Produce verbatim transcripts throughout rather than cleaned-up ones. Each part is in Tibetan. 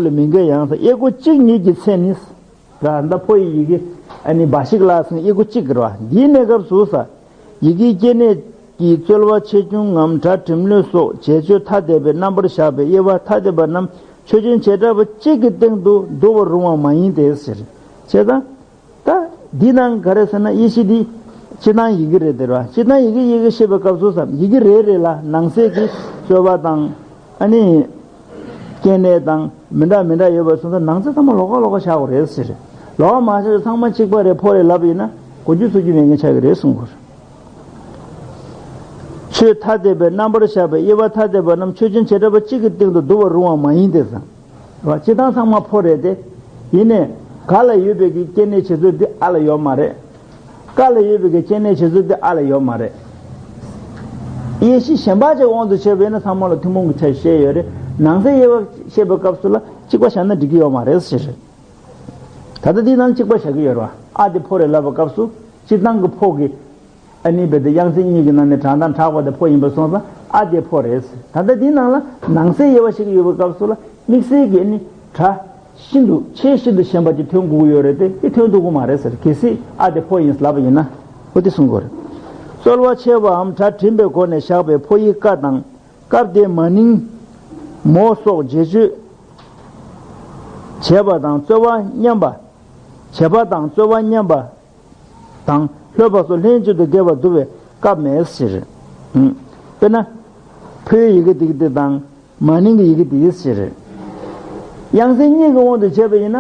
ལ་མི་འགལ་ཡང་ས། དབྱེ་སྒོ་གཅིག་ཉིད་ཀྱི་ཚེ་ནི། ར་ད་ཕོ་ཡི་ཡི་གེ་ཨ་ནི་བ་ཞིག་ལ་སོང་དབྱེ་སྒོ་གཅིག་གི་ར་བ། འདིའི་གནས་སྐབས་སུ་ས། ཡི་གེའི་སྐྱེ་གནས་ཀྱི་རྩོལ་བ་ཆེ་ཆུང་ངམ་སྒྲ་གྲིམ་ལྷོད་སོགས་བྱེད་ཆོས་ཐ་དད་པའི་རྣམ་པར་བཞག་པའི་དབྱེ་བ་ཐ་དད་པ་རྣམས་ཆོས་ཅན་བྱེ་བྲག་པ་གཅིག་གི་སྟེང་དུ་བསྡུ་བར་རུང་བ་མ་ཡིན་ཏེ་ཟེར། བྱས་ཙང་། ད་འདི་ནང་ག་རེ་ཟེར་ན་དབྱེ་གཞི་འདི་སྤྱིར་བཏང་ཡི་གེ་རེད་དེ་ར། སྤྱིར་བཏང་ཡི་གེ་ཡི་གེ་ཤེས་པའི་སྐབས་སུ་སམ་ཡི་གེ་རེ་རེ་ལ་ནང་གསེས་ཀྱི་རྩོལ་བ་དང་ཨ་ནི་སྐྱེ་གནས་དང་མི་འདྲ་མི་འདྲ་ཡོད་པ་སོང་ཙང་ནང་གསེས་ཚང་མ་ལོགས་ཀ་ལོགས་ཀ་བཞག་དགོས་རེད་ཟེར། ལོགས་ཀ་མ་བཞག་ཚང་མ་གཅིག་པ་རེད་ཕོ་རེད་ལབ་ཡིན་ན་གོ་རྒྱུ་ཚོ་རྒྱུ་མེད་མཁན་ཆགས་ཀྱི་རེད་གསུང་དགོས། ཆོས་ཐ་དད་པའི་རྣམ་པར་བཞག་པའི་དབྱེ་བ་ཐ་དད་པ་རྣམས་ཆོས་ཅན་བྱེ་བྲག་པ་གཅིག་གི་སྟེང་དུ་བསྡུ་བར་རུང་བ་མ་ཡིན་ཏེ་ཟེར། རེད་བ། སྤྱིར་བཏང་ཚང་མ་ཕོ་རེད་དེ། ཡིན་ནའི་ག་ལ་ཡོད་པའི་གི་སྐྱེ་གནས་བྱེད་ཚུལ་འདི་ཨ་ལ་ཡོད་མ་རེད། ཀ་ལ་ཡོད་པའི་གི་སྐྱེ་གནས་བྱེད་ཚུལ་འདི་ཨ་ལ་ཡོད་མ་རེད། དབྱེ་གཞི་གཞན་པ་ཅིག་དབང་དུ་བྱས་པས་ན་ཚང་མ་ལ་ཐུན་མོང་གི་ཆ་བཤད་ཡོད་རེད། ནང་གསེས་དབྱེ་བ་བཤད་པའི་སྐབས་སུ་ལ་གཅིག་པ་བཞག་ན་འགྲིག་གི་ཡོད་མ་རེད་ཟེར། ད་ལྟ་འདི་ནང་གཅིག་པ་བཞག་གི་ཡོད་རེད་བ། ཨ་དེ་ཕོ་རེད་ལབ་པའི་སྐབས་སུ་སྤྱིར་བཏང་གི་ཕོ་གི་ཨ་ནི་བེ་དེ་དབྱངས་ཚད་གཉིས་ཀྱི་ནང་ནས་དྲག་དང་དྲག་པ་དེ་ཕོ་ཡིན་པ་སོང་ཙང་ཨ་དེ་ཕོ་རེད། ད་ལྟ་འདིའི་ནང་ལ་ནང་གསེས་དབྱེ་བ་ཞིག་ཡོད་པའི་སྐབས་སུ་ལ་དམིགས་བསལ་གྱི་ཨ་ནི་དྲག་ཤིན་ཏུ་ཆེས་ཤིན་ཏུ་ཞན་པ་ཅིག་ཐོན་དགོས་ཀྱི་ཡོད་རེད་དེ་དེ་ཐོན་ཐུབ་ཀྱི་མ་རེད་ཟེར། གལ་སྲིད་ཨ་དེ་ཕོ་ཡིན་ལབ་པ་ཡིན་ན་འོ་དེ་གསུང་དགོས་རེད། རྩོལ་བ་ཆེ་བའམ་སྒྲ་གྲིམ་པའི་སྒོ་ནས་བཞག་པའི་ཕོ་ཡིག་ཀ་དང་སྐབས་དེའི་མ་ནིང་མོ་སོགས་རྗེས་གཅོད་བྱེད་པ་དང་རྩོལ་བ་མཉམ་པ། བྱེད་པ་དང་རྩོལ་བ་མཉམ་པ། དང་ལྷོད་པ་སོགས་ལྷན་ཅིག་ཏུ་འགལ་བར་བསྡུ་བའི་སྐབས་མེད་ཟེར། དཔེར་ན། ཕོའི་ཡི་གེ་དེ་དེ་དང་མ་ནིང་གི་ཡི་གེ་དེ་ཟེར། དབྱངས་གསལ་གཉིས་ཀྱི་དབང་དུ་བྱས་པ་ཡིན་ན།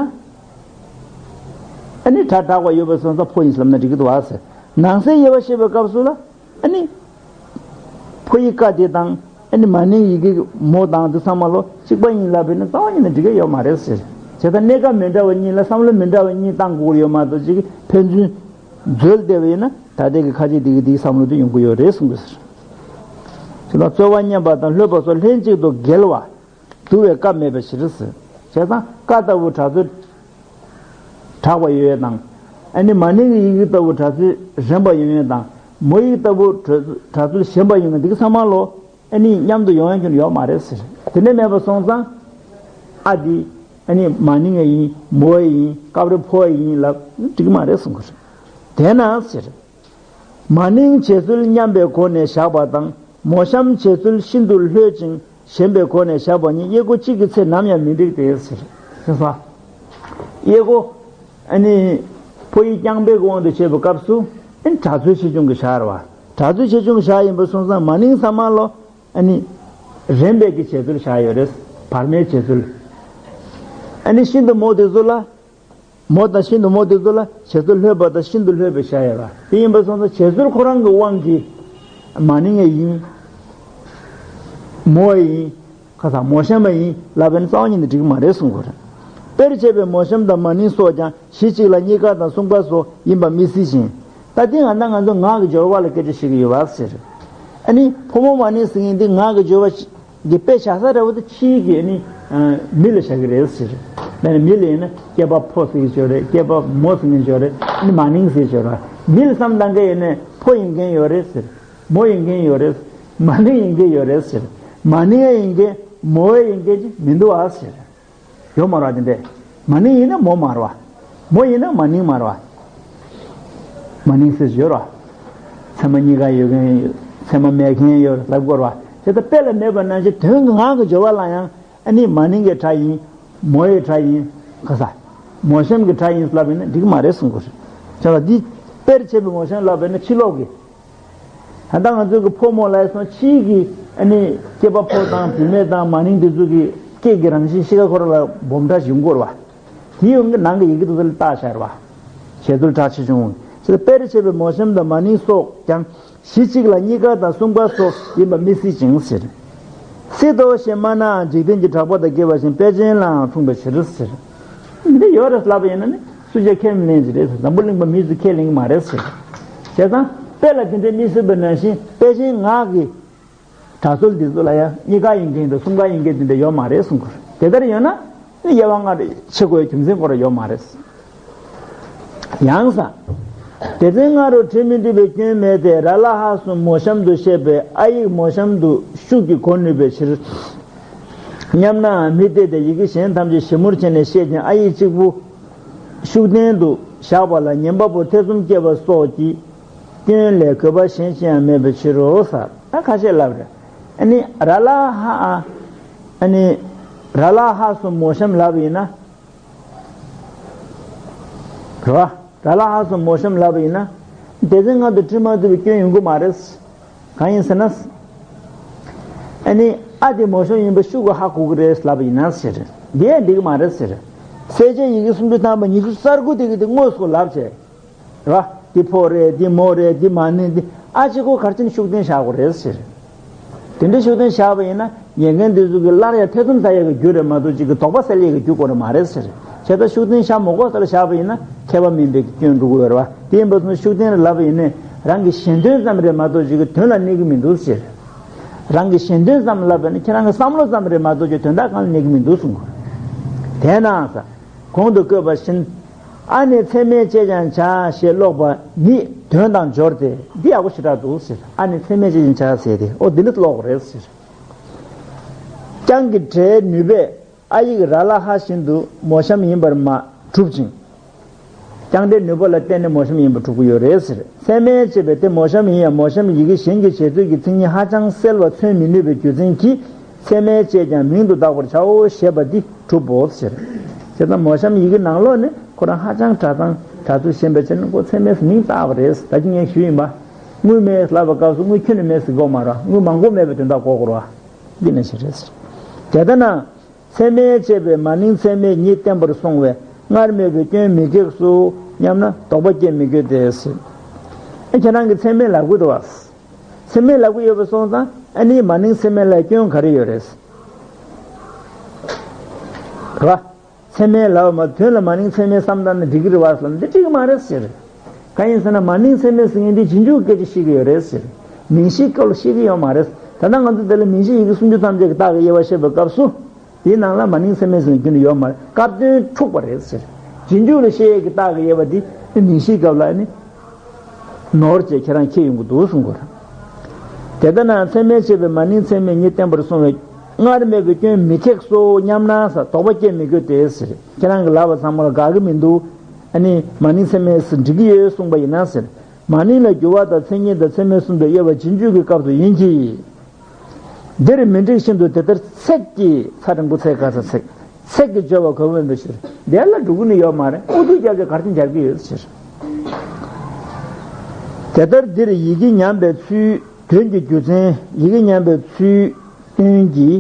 ཨ་ནི་སྒྲ་དྲག་པ་ཡོད་པ་སོང་ཙང་ཕོ་ཡིན་ལབ་ན་འགྲིག་གི་འདུག་བ་ཟེར། ནང་གསེས་དབྱེ་བ་བཤད་པའི་སྐབས་སུ་ལ། ཨ་ནི། ཕོ་ཡིག་ཀ་དེ་དང་། ཨ་ནི་མ་ནིང་ཡི་གེ་མོ་དང་དེ་ཚང་མ་ལོ་གཅིག་པ་ཡིན་ལབ་པས་ན་རྩ་བ་ཉིད་ནས་འགྲིག་གི་ཡོད་མ་རེད་ཟེར། བྱས་ཙང་གནས་སྐབས་མི་འདྲ་བ་གཉིས་ལ་བསམ་བློ་མི་འདྲ་བ་གཉིས་བཏང་དགོས་ཀྱི་ཡོད་མ་གཏོགས་ཅིག་ཕན་ཚུན་འཛོལ་བསྡད་པ་ཡིན་ན་ད་ལྟའི་གི་ཁ་ཆེ་དེ་གི་དེའི་བསམ་བློ་དེ་ཡོང་གི་ཡོད་རེད་གསུངས་པ་ཟེར། བྱས་ཙང་རྩོལ་བ་མཉམ་པ་དང་ལྷོད་པ་སོགས་ལྷན་ཅིག་ཏུ་འགལ་བ། བསྡུ་བའི་སྐབས་མེད་པའི་ཕྱིར་ཟེར། བྱས་ཙང་ཀ་ལྟ་བུ་དྲག་རྩོལ་དྲག་པ་ཡོད་དང་། ཨ་ནི་མ་ནིང་གི་ཡི་གེ་ལྟ་བུ་དྲག་རྩོལ་རན་པ་ཡོད་ཡོད་དང་། མོ་ཡིག་ལྟ་བུ་དྲག་རྩོལ་ཞན་པ་ཡོད་ཡོད་འདི་གི་ཚང་མ་ལོ་ཨ་ནི་མཉམ་དུ་ཡོང་ཡ་ཁྱོན་ཡོད་མ་རེད་ཟེར། དེ་ནས་མེད་པ་སོང་ཙང་ཨ་འདི་ཨ་ནི་མ་ནིང་ཡིན་མོ་ཡིན་སྐབས་རེ་ཕོ་ཡིན་ལབ་འགྲིག་གི་མ་རེད་གསུང་གི་རེད། དེས་ན་ཟེར། མ་ནིང་བྱེད་ཚུལ་མཉམ་པའི་སྒོ་ནས་བཞག་པ་དང་མོ་གཤམ་བྱེད་ཚུལ་ཤིན་ཏུ་ལྷོད་ཅིང་ཞན་པའི་སྒོ་ནས་བཞག་པ་གཉིས་དབྱེ་སྒོ་གཅིག་གི་ཚེ་ནམ་ཡང་མི་འགྲིག་སྟེ་ཟེར། ཤེས་སོང་། དབྱེ་སྒོ་ཨ་ནི་ཕོ་ཡིག་རྐྱང་པའི་དབང་དུ་བྱེད་པའི་སྐབས་སུ་ཨ་ནི་དྲག་རྩོལ་ཆེ་ཆུང་གི་བཞག་རེད་བ། དྲག་རྩོལ་ཆེ་ཆུང་གི་བཞག་ཡིན་པ་སོང་ཙང་མ་ནིང་ཚང་མ་ལོ་ཨ་ནི་རན་པའི་གི་བྱེད་ཚུལ་བཞག་ཡོད་རེད། བར་མའི་བྱེད་ཚུལ། ཨ་ནི་ཤིན་ཏུ་མོ་དེ་ཚོ་ལ། མོ་དང་ཤིན་ཏུ་མོ་དེ་ཚོ་ལ་བྱེད་ཚུལ་ལྷོད་པ་དང་ཤིན་ཏུ་ལྷོད་པའི་བྱ་ཡོད་ར། དེ་ཡིན་པ་སོང་ཙང་བྱེད་ཚུལ་ཁོ་རང་གི་དབང་གིས་མ་ནིང་ཡང་ཡིན། མོ་ཡང་ཡིན། ཁ་སང་མོ་གཤམ་ཡང་ཡིན་ལབ་པས་ན་རྩ་བ་ཉིད་ནས་འགྲིག་གི་མ་རེད་གསུང་གི་རེད། དཔེར་བྱས་པའི་མོ་གཤམ་དང་མ་ནིང་སོགས་ཀྱང་གཞི་གཅིག་ལ་གཉིས་ཀ་དང་གསུམ་ཀ་སོགས་ཡིན་པ་མི་སྲིད་ཅིང་། ད་དེ་ང་ད་ང་ཚོ་ངག་གི་སྦྱོར་བ་ལ་སྐད་ཆ་བཤད་ཀྱི་ཡོད་པ་ཟེར། ཨ་ནི་ཕོ་མོ་མ་ནིང་ཟེར་མཁན་འདི་ངག་གི་སྦྱོར་བ། གི་དཔེ་བཞག་ས་འདྲ་བོ་དེ་ཕྱིའི་གི་ཨ་ནི་མི་ལ་བཞག་གི་རེད་ཟེར། ཨ་ནི་མི་ལ་ཡིན་ན་སྐྱེས་པ་ཕོ་ཟེར་གྱི་ཡོད་རེད། སྐྱེས་པ་མོ་ཟེར་གྱི་ཡོད་རེད། ཨ་ནི་མ་ནིང་ཟེར་གྱི་ཡོད་རེད། མི་ལ་བསམ་བཏང་གི་ཡིན་ན་ཕོ་ཡིན་མཁན་ཡོད་རེད་ཟེར། མོ་ཡིན་མཁན་ཡོད་རེད། མ་ནིང་ཡིན་མཁན་ཡོད་རེད་ཟེར། མ་ནིང་ཡིན་མཁན་མོ་ཡིན་མཁན་ཅིག་མི་འདུག་ཨ་ཟེར། ཡོད་མ་རེད་བ་དེ་འདྲས། མ་ནིང་ཡིན་ན་མོ་མ་རེད་བ། མོ་ཡིན་ན་མ་ནིང་མ་རེད་བ། མ་ནིང་ཟེར་གྱི་ཡོད་རེད་བ། ཚད་མ་གཉིས་ཀ་ཡོད་མཁན་ཡོད། ཚད་མ་མེད་མཁན་ཡོད་རེད་ལབ་དགོས་རེད་བ། དེ་ལྟར་དཔེ་ལ་མེད་པ་ནང་བཞིན་དོན་གྱི་ངག་གི་སྦྱོར་བ་ལ་ཡང་ཨ་ནི་མ་ནིང་གི་སྒྲ་ཡིན། མོ་ཡི་སྒྲ་ཡིན། ཁ་ས། མོ་གཤམ་གྱི་སྒྲ་ཡིན་ལབ་ཡིན་ན་འགྲིག་གི་མ་རེད་གསུང་དགོས་རེད། བྱས་ཙང་འདི་དཔེར་བྱས་པའི་མོ་གཤམ་ལབ་པ་ཡིན་ན་ཕྱི་ལོགས་ཀྱི། ད་ལྟ་ང་ཚོའི་གི་ཕོ་མོ་ལབ་སོང་ཕྱིའི་གི་ཨ་ནི་སྐྱེས་པ་ཕོ་དང་བུད་མེད་དང་མ་ནིང་དེ་ཚོ་གི་སྐད་ཀྱི་རང་བཞིན་ཤི་ཁ་ཁོ་ར་ལ་སྦོམ་སྒྲ་ཞིག་ཡོང་གི་རེད་བ། དེའི་ཡོང་གི་ནང་གི་ཡི་གེ་དེ་ཚོ་ལ་བཏགས་བཞག་རེད་བ། བྱེད་ཚུལ་དྲག་ཆེ་ཆུང་། དེ་དཔེར་བྱས་པའི་མོ་གཤམ་དང་མ་ནིང་སོགས་ཀྱང་གཞི་གཅིག་ལ་གཉིས་ཀ་དང་གསུམ་ཀ་སོགས་ཡིན་པ་མི་སྲིད་ཅིང་ཟེར། སྲིད་དོ་ཞེས་སྨྲ་ནའང་འཇིག་རྟེན་གྱི་གྲགས་པ་དང་འགལ་བ་བཞིན་དཔེ་ཅན་ལའང་མཚུངས་པའི་ཕྱིར་ཟེར། འདི་ཡོད་རེད་ལབ་པ་ཡིན་ན་ནི་སུ་ཅག་ཁས་མི་ལེན་གྱི་རེད་ཟེར། འཛམ་བུ་གླིང་པ་མི་ཚོས་ཁས་ལེན་གྱི་མ་རེད་ཟེར། བྱས་ཙང་དཔེ་ལ་དེ་འདྲའི་མི་སྲིད་པ་ནང་བཞིན་དཔེ་ཅན་ངག་གི་གྲགས་ཚོད་འདི་ཚོ་ལ་ཡང་གཉིས་ཀ་ཡིན་མཁན་དང་གསུམ་ཀ་ཡིན་མཁན་དེ་འདྲ་ཡོད་མ་རེད་གསུང་གི་རེད། དེ་ལྟར་ཡོད་ན་ནི་དབྱེ་བ་ལྔ་རེ་ཕྱེ་དགོས་རྒྱུ་མཚན་ཁོ་རང་ཡོད་མ་རེད། ཡང་ས། སྡེ་ཚན་ལྔ་རུ་དྲི་མི་འདུས་པའི་སྐྱོན་མེད་དེ་ར་ལ་ཧ་གསུམ་མོ་གཤམ་དུ་བཤད་པའི་ཨ་ཡིག་མོ་གཤམ་དུ་ཤུགས་ཀྱིས་གོ་ནུས་པའི་ཕྱིར། སྙམ་ནའང་མི་དེ་དང་ཡི་གེ་གཞན་ཐམས་ཅད་ཞིབ་མོར་བྱས་ནས་བཤད་ཅིང་ཨ་ཡིག་གཅིག་པུ་ཤུགས་ལྡན་དུ་བཞག་པ་ལ་ཉན་པ་པོ་ཐེ་ཚོམ་སྐྱེ་བ་སོགས་ཀྱི་སྐྱོན་ལས་དགོས་པ་གཞན་ཅི་ཡང་མེད་པའི་ཕྱིར་རོ་ཟེར། ད་ཁ་ཤས་ལབ་རེད། ཨ་ནི་ར་ལ་ཧ་ཨ་ཨ་ནི་ར་ལ་ཧ་གསུམ་མོ་གཤམ་ལབ་ཡིན་ན། རེད་བ། ར་ལ་ཧ་གསུམ་མོ་གཤམ་ལབ་པ་ཡིན་ན། སྡེ་ཚན་ལྔ་དང་འཁྲུལ་མ་ཐུབ་པའི་སྐྱོན་ཡོང་གི་མ་རེད། གང་ཡིན་ཟེར་ན། ཨ་ནི་ཨ་དེ་མོ་གཤམ་ཡིན་པ་ཤུགས་ཀྱིས་ཧ་གོ་གི་རེད་ལབ་པ་ཡིན་ན་ཟེར། འདི་ཡང་འགྲིག་གི་མ་རེད་ཟེར། གསལ་བྱེད་ཡི་གེ་སུམ་ཅུ་ཐམ་པ་ཉི་ཤུ་རྩ་དགུ་དེ་གི་དེ་དངོས་སུ་ལབ་བྱས། རེད་བ། འདི་ཕོ་རེད། འདི་མོ་རེད། འདི་མ་ནིང་། འདི་ཨ་ཅེ་ཁོ་གར་ཅན་ཤུགས་ལྡན་བཞག་དགོས་རེད་ཟེར། དེ་འདྲའི་ཤུགས་ལྡན་བཞག་པ་ཡིན་ན་ཉན་མཁན་འདི་ཚོ་གི་སླར་ཡང་ཐེ་ཚོམ་ཟ་ཡས་ཀྱི་རྒྱུ་རེད་མ་གཏོགས་ཅིག་གི་དོགས་པ་སེལ་ཡས་ཀྱི་རྒྱུ་ཁོ་རང་མ་རེད་ཟེར། བྱས་ཙང་ཤུགས་ལྡན་བཞག་མི་དགོས་ཟེར་བཞག་པ་ཡིན་ན་ཁྱད་པར་མིན་པའི་སྐྱོན་འགྲོ་གི་ཡོད་རེད་བ། དེ་ཡིན་པ་སོང་ཤུགས་ལྡན་ལབ་པ་ཡིན་ནའི་རང་གི་ཞེན་དོན་ཙམ་རེད་མ་གཏོགས་ཅིག་གི་དོན་ལ་གནས་ཀྱི་མི་འདུག་ཟེར། རང་གི་ཞེན་དོན་ཙམ་ལབ་པ་ཡིན་ན་ཁྱེད་རང་གི་བསམ་བློ་ཙམ་རེད་མ་གཏོགས་ཅིག་དོན་དག་གང་ལ་གནས་ཀྱི་མི་འདུག་གསུངས་གོ། དེས་ན་ཟེར། གོང་དུ་བཀོད་པ་བཞིན། ཨ་ནི་ཚད་མས་དཔྱད་ཀྱང་བྱ་ཞེས་ཀློག་པ་ཉིད་དོན་དང་འབྱོར་ཏེ་འདི་ཡག་པོ་ཞེ་དྲག་འདུག་ཟེར། ཨ་ནི་ཚད་མས་དཔྱད་ཀྱང་བྱ་ཟེར་ཏེ་ཨོ་འདི་འདྲ་ཀློག་དགོས་རེད་ཟེར། ཀྱང་གི་སྒྲའི་ནུས་པས་ཨ་ཡིག་ར་ལ་ཧ་བཞིན་དུ་མོ་གཤམ་ཡིན་པར་མ་གྲུབ་ཅིང་། ཀྱང་སྒྲའི་ནུས་པ་ལ་བརྟེན་ནས་མོ་གཤམ་ཡིན་པར་གྲུབ་ཀྱི་ཡོད་རེད་ཟེར། ཚད་མས་དཔྱད་པས་དེ་མོ་གཤམ་ཡིན་ཡང་མོ་གཤམ་ཡི་གེ་གཞན་གྱི་བྱེད་ཚུལ་གྱི་མཚན་ཉིད་ཧ་ཅང་གསལ་བར་མཚོན་མི་ནུས་པའི་རྒྱུ་མཚན་གྱིས། ཚད་མས་དཔྱད་ཀྱང་མིང་དུ་བཏགས་པར་བྱའོ་ཞེས་པ་འདི་གྲུབ་བོ་ཟེར། བྱས་ཙང་མོ་གཤམ་ཡི་གེ་ནང་ལོགས་ནས་ཁོ་རང་ཧ་ཅང་སྒྲ་གདངས་སྒྲ་ཚུལ་ཞན་པའི་ཕྱིར་ན་ཁོ་ཚད་མས་མིང་བཏགས་པ་རེད། ད་གིན་ངས་ཞུས་ཡིན་པ། དངུལ་མེད་ལབ་པའི་སྐབས་སུ་དངུལ་ཁྱོན་ནས་མེད་ཟེར་དགོས་མ་རེད། དངུལ་མང་པོ་མེད་པའི་དོན་དག་གོ་དགོས་རེད་བ། འདི་ནང་བཞིན་རེད་ཟེར། དེ་ལྟ་ན། ཚད་མས་དཔྱད་པས་མ་ནིང་ཚད་མས་ཉིད་བསྟན་པར་གསུངས་པས་སྔར་སྨོས་པའི་སྐྱོན་མི་ཁེགས་སོ་སྙམ་ན་དོགས་པ་སྐྱེ་མི་དགོས་ཏེ་ཟེར། ཨ་ཁྱེད་རང་གིས་ཚད་མས་ལབ་ཀྱི་འདུག་བ། ཚད་མས་ལབ་ཀྱི་ཡོད་པ་སོང་ཙང་ཨ་ནི་མ་ནིང་ཚད་མས་ལ་སྐྱོན་ག་རེ་ཡོད་རེད། རེད་བ། ཚད་མས་ལབ་པ་མ་དོན་ལ་མ་ནིང་ཚད་མས་བསམ་བཏང་ན་འགྲིག་གི་རེད་བ་ཟེར་ན་འདི་འགྲིག་གི་མ་རེད་ཟེར། གང་ཡིན་ཟེར་ན་མ་ནིང་ཚད་མས་ཟེར་མཁན་འདི་རྗེས་འཇུག་སྐད་ཆ་བཤད་ཀྱི་ཡོད་རེད་ཟེར། མིང་གཞིའི་སྐོར་ལ་བཤད་ཀྱི་ཡོད་མ་རེད། ད་ལྟ་ང་ཚོ་འདི་ལ་མིང་གཞི་ཡི་གེ་སུམ་ཅུ་ཐམས་ཅད་ཀྱི་རྟགས་ཀྱི་དབྱེ་བ་བཤད་པའི་སྐབས་སུ། དེའི་ནང་ལ་མ་ནིང་ཚད་མས་ཟེར་རྒྱུ་ནི་ཡོད་མ་རེད། སྐབས་དོན་འཁྲུགས་པ་རེད་ཟེར། རྗེས་འཇུག་ལ་བཤད་ཡས་ཀྱི་རྟགས་ཀྱི་དབྱེ་བ་འདི་མིང་གཞིའི་སྐབས་ལ་ནི་ནོར་བཅས་ཁྱེད་རང་ཁྱེར་ཡོང་གི་འདུག་གསུང་དགོས་རེད། དེ་ལྟ་ན་ཚད་མས་དཔྱད་པས་མ་ནིང་ཚད་མས་ཉིད་བསྟན་པར་གསུངས་པས་སྔར་སྨོས་པའི་སྐྱོན་མི་ཁེགས་སོ་སྙམ་ན་ཟེར་དོགས་པ་སྐྱེ་མི་དགོས་ཏེ་ཟེར། ཁྱེད་རང་གི་ལབ་པ་ཚང་མ་ལ་དགའ་གི་མི་འདུག་ཨ་ནི་མ་ནིང་ཚད་མས་ཟེར་འགྲིག་གི་ཡོད་གསུངས་པ་ཡིན་ན་ཟེར། མ་ནིང་ལ་འགྱུར་བ་དང་མཚན་ཉིད་དང་ཚད་མས་གསུངས་པའི་དབྱེ་བ་རྗེས་འཇུག་གི་སྐབས་སུ་ཡིན་གྱི། འདིར་མི་འགྲིག་བཞིན་དུ་དེ་ལྟར་ཚེག་གི་ཚ་འགྲེང་བུ་ཚེག་ག་ས་ཚེག་ཚེག་གི་སྦྱོར་བ་གོ་བོན་པའི་ཕྱིར་འདས་ལ་འགྲོ་གི་ནི་ཡོད་མ་རེད། ཨུ་ཐུག་རྒྱབ་ཀྱི་གར་ཅན་རྒྱབ་ཀྱི་ཡོད་ཕྱིར། དེ་ལྟར་འདིར་ཡི་གེ་ཉམས་པའི་ཚུལ་དོན་གྱི་རྒྱུ་མཚན་ཡི་གེ་ཉམས་པའི་ཚུལ་དོན་གྱི་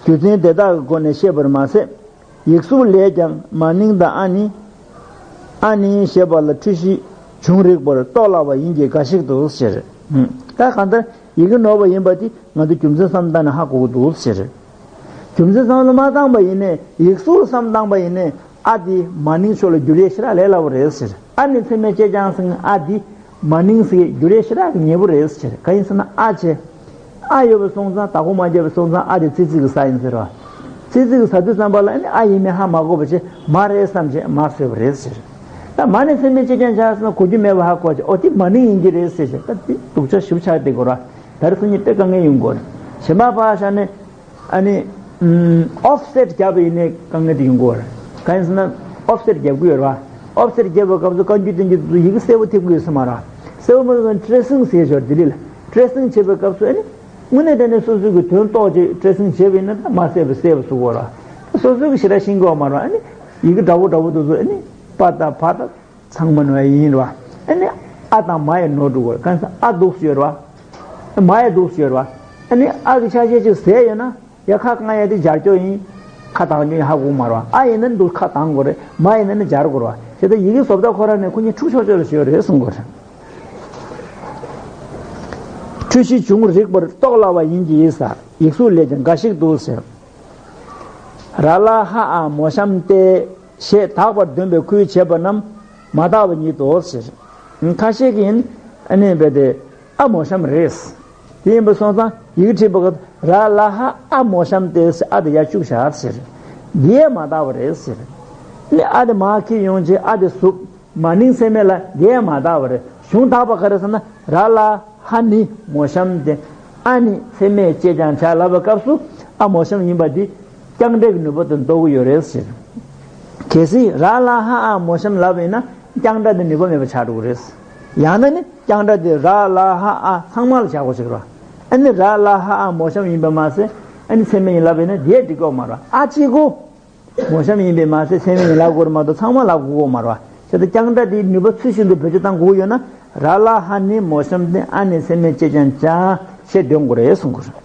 རྒྱུ་མཚན་དེ་དག་གི་སྒོ་ནས་བཤད་པར་མ་ཟད། ཡིག་གཟུགས་ལས་ཀྱང་མ་ནིང་དང་ཨ་ནི། ཨ་ནི་ཞེས་པ་ལ་འཁྲུལ་གཞི་བྱུང་རིགས་པར་རྟོགས་སླ་བ་ཡིན་གྱི་འགའ་ཞིག་ཏུ་ཟེར། ད་གང་ལྟར་ཡི་གེ་ནོར་བ་ཡིན་པ་དེ་ང་ཚོ་རྒྱུ་མཚན་བསམ་བཏང་ནས་ཧ་གོ་གི་འདུག་ཟེར། རྒྱུ་མཚན་བསམ་བློ་མ་བཏང་པ་ཡིན་ནའི་ཡིག་གཟུགས་བསམ་བཏང་པ་ཡིན་ནའི་ཨ་དེ་མ་ནིང་ཕྱོགས་ལ་བསྒྱུར་ཡས་ཞེ་དྲག་ལས་སླ་པོ་རེད་ཟེར། ཨ་ནི་ཚད་མས་དཔྱད་ཀྱང་ཟེར་མཁན་ཨ་དེ། མ་ནིང་ཟེར་བསྒྱུར་ཡས་ཞེ་དྲག་གི་ཉེ་པོ་རེད་ཟེར། གང་ཡིན་ཟེར་ན་ཨ་བྱས། ཨ་ཡོད་པ་སོང་ཙང་དྭགས་པོ་མ་བརྒྱབ་པ་སོང་ཙང་ཨ་དེ་ཙི་ཙི་གི་ས་ཡིན་ཟེར་བ། ཙི་ཙི་གི་ས་དུས་ཙམ་པ་ལ་ཨ་ནི་ཨ་ཡིན་མིན་ཧ་མ་གོ་བ་བྱས་མ་རེད་བསམ་བྱས་མ་བཟོས་པ་རེད་ཟེར། ད་མ་ནི་ཚད་མས་དཔྱད་ཀྱང་བྱ་ཟེར་ན་གོ་རྒྱུ་མེད་པ་ཧ་གོ་བྱས་ཨོ་དེ་མ་ནིང་ཡིན་གྱི་རེད་ཟེར་བྱས་ད་དེ་སྡུག་ཅག་ཞིབ་ཆགས་དེ་གོ་ར། ད་རེས་སང་ཉིན་དཔེ་དཀའ་ངལ་ཡོང་གོ་ར། གཞན་པ་ཕར་བཞག་ནས། ཨ་ནི། ཨོཕ་སེཊ་རྒྱབ་པ་ཡིན་ནའི་དཀའ་ངལ་དེ་ཡོང་གི་ཡོད་རེད། གང་ཡིན་ཟེར་ན་ཨོཕ་སེཊ་རྒྱབ་ཀྱི་ཡོད་རེད་བ། ཨོཕ་སེཊ་རྒྱབ་པའི་སྐབས་སུ་བཀའ་འགྱུར་བསྟན་འགྱུར་དེ་ཚོ་ཡི་གེ་གསལ་པོ་ཐེབས་ཀྱི་ཡོད་ས་མ་རེད། གསལ་པོ་མ་ཐེབས་ན་ཊེ་སིང་ཟེར་ཞོར་ལྡི་ལི་ལ་ཊེ་སིང་བྱེད་པའི་སྐབས་སུ་ཨ་ནི། དངོས་གནས་དྲང་གནས་སོ་སོའི་གི་དོན་རྟོགས་བྱས་ཊེ་སིང་བྱས་པ་ཡིན་ན་ད་མ་གསལ་བ་གསལ་བ་བཟོ་གི་ཡོད་རེད་བ། སོ་སོའི་གི་ཞེ་དྲག་ཤེས་ཀྱི་ཡོད་མ་རེད་བ། ཨ་ནི། ཡི་གེ་འདྲ་པོ་འདྲ་པོ་དེ་ཚོ་ཨ་ནི། པ་དང་བ་དང་། ཚང་མ་ནོར་ཡིན་རེད་བ། ཨ་ནི་ཨ་དང་མ་ཡི་ནོར་འགྲོ་གི་རེད། གང་ཟེར་ཨ་འདུག་སེ་ཡོད་རེད་བ། མ་ཡི་འདུག་སེ་ཡོད་རེད་བ། ཨ་ནི་ཨ་གི་ཆ་ཤས་ཅིག་ཟད་ཡོད་ན་ཡ་ཁ་བཀང་ཡ་དེ་སྦྱར་ཀྱོག་ཡིན། ཁ་བཏང་ཀྱོག་ཡིན་ཧ་གོ་མ་རེད་བ། ཨ་ཡིན་ན་འདུག་ཁ་བཏང་དགོས་རེད། མ་ཡིན་ན་ནི་སྦྱར་དགོས་རེད་བ། བྱས་ཙང་ཡི་གེ་བཟོ་ལྟ་ཁོ་རང་ནས་ཁོ་གཉིས་འཁྲུག་ཆོག་ཆོག་ལ་ཞོར་རེད་གསུང་དགོས་རེད། འཁྲུལ་གཞི་བྱུང་རིགས་པར་རྟོགས་སླ་བ་ཡིན་གྱི་ཡིན་ས་ཡིག་གཟུགས་ལས་ཀྱང་འགའ་ཞིག་འདུག་ཟེར། ར་ལ་ཧ་ཨ་མོ་གཤམ་སྟེ། ཞེས་དག་པར་འདོན་པའི་ཁུལ་བྱེད་པ་རྣམས་མ་དག་པ་ཉིད་དོ་ཟེར། ཁ་ཤས་ཀྱིས་ཨ་ནི་རྦད་དེ་ཨ་མོ་གཤམ་རེད། དེ་ཡིན་པ་སོང་ཙང་ཡི་གེ་བྲིས་པ་སྐབས་ར་ལ་ཧ་ཨ་མོ་གཤམ་སྟེ་ཟེར་ཨ་དེ་ཡར་བཅུག་བཞག་ཟེར། འདི་ཡང་མ་དག་པ་རེད་ཟེར། ཨ་ནི་ཨ་དེ་མར་འཁྱེར་ཡོང་རྗེས་ཨ་དེ་ཟུག་མ་ནིང་ཚད་མས་ལ་འདི་ཡང་མ་དག་པ་རེད། གཞུང་དག་པ་ག་རེ་ཟེར་ན་ར་ལ་ཧ་ནི་མོ་གཤམ་སྟེ། ཨ་ནི་ཚད་མས་དཔྱད་ཀྱང་བྱ་ལབ་པའི་སྐབས་སུ་ཨ་མོ་གཤམ་ཡིན་པ་འདི་ རྐྱང་སྒྲ་གི་ནུས་པ་དེ་ལྡོག་གི་ཡོད་རེད་ཟེར། གལ་སྲིད་ར་ལ་ཧ་ཨ་མོ་གཤམ་ལབ་པ་ཡིན་ན་རྐྱང་སྒྲ་དེ་ནུས་པ་མེད་པ་ཆགས་འགྲོ་གི་རེད། ཡང་ན་ནི་རྐྱང་སྒྲ་དེ་ར་ལ་ཧ་ཨ་ཚང་མ་ལ་བཞག་དགོས་ཟེར་གི་རེད། ཨ་ནི་ར་ལ་ཧ་ཨ་མོ་གཤམ་ཡིན་པ་མ་ཟད་ཨ་ནི་ཚད་མའི་ཡིན་ལབ་པ་ཡིན་ན་དེ་འགྲིག་གི་ཡོད་མ་རེད། ཨ་གཅིག་གོ་མོ་གཤམ་ཡིན་པས་མ་ཟད་ཚད་མའི་ཡིན་ལབ་དགོས་རེད་མ་གཏོགས་ཚང་མ་ལབ་དགོས་ཀྱི་མ་རེད་བ། བྱས་ཙང་རྐྱང་སྒྲ་དེའི་ནུས་པ་ཚུལ་བཞིན་དུ་བེད་སྤྱོད་བཏང་དགོས་ཀྱི་ཡོད་ན་ར་ལ་ཧ་ནི་མོ་གཤམ་སྟེ་ཨ་ནི་ཚད་མའི་ཅེ་རྐྱང་ཅ་ཞེས་འདོན་དགོས་རེད་གསུང་གི་རེད།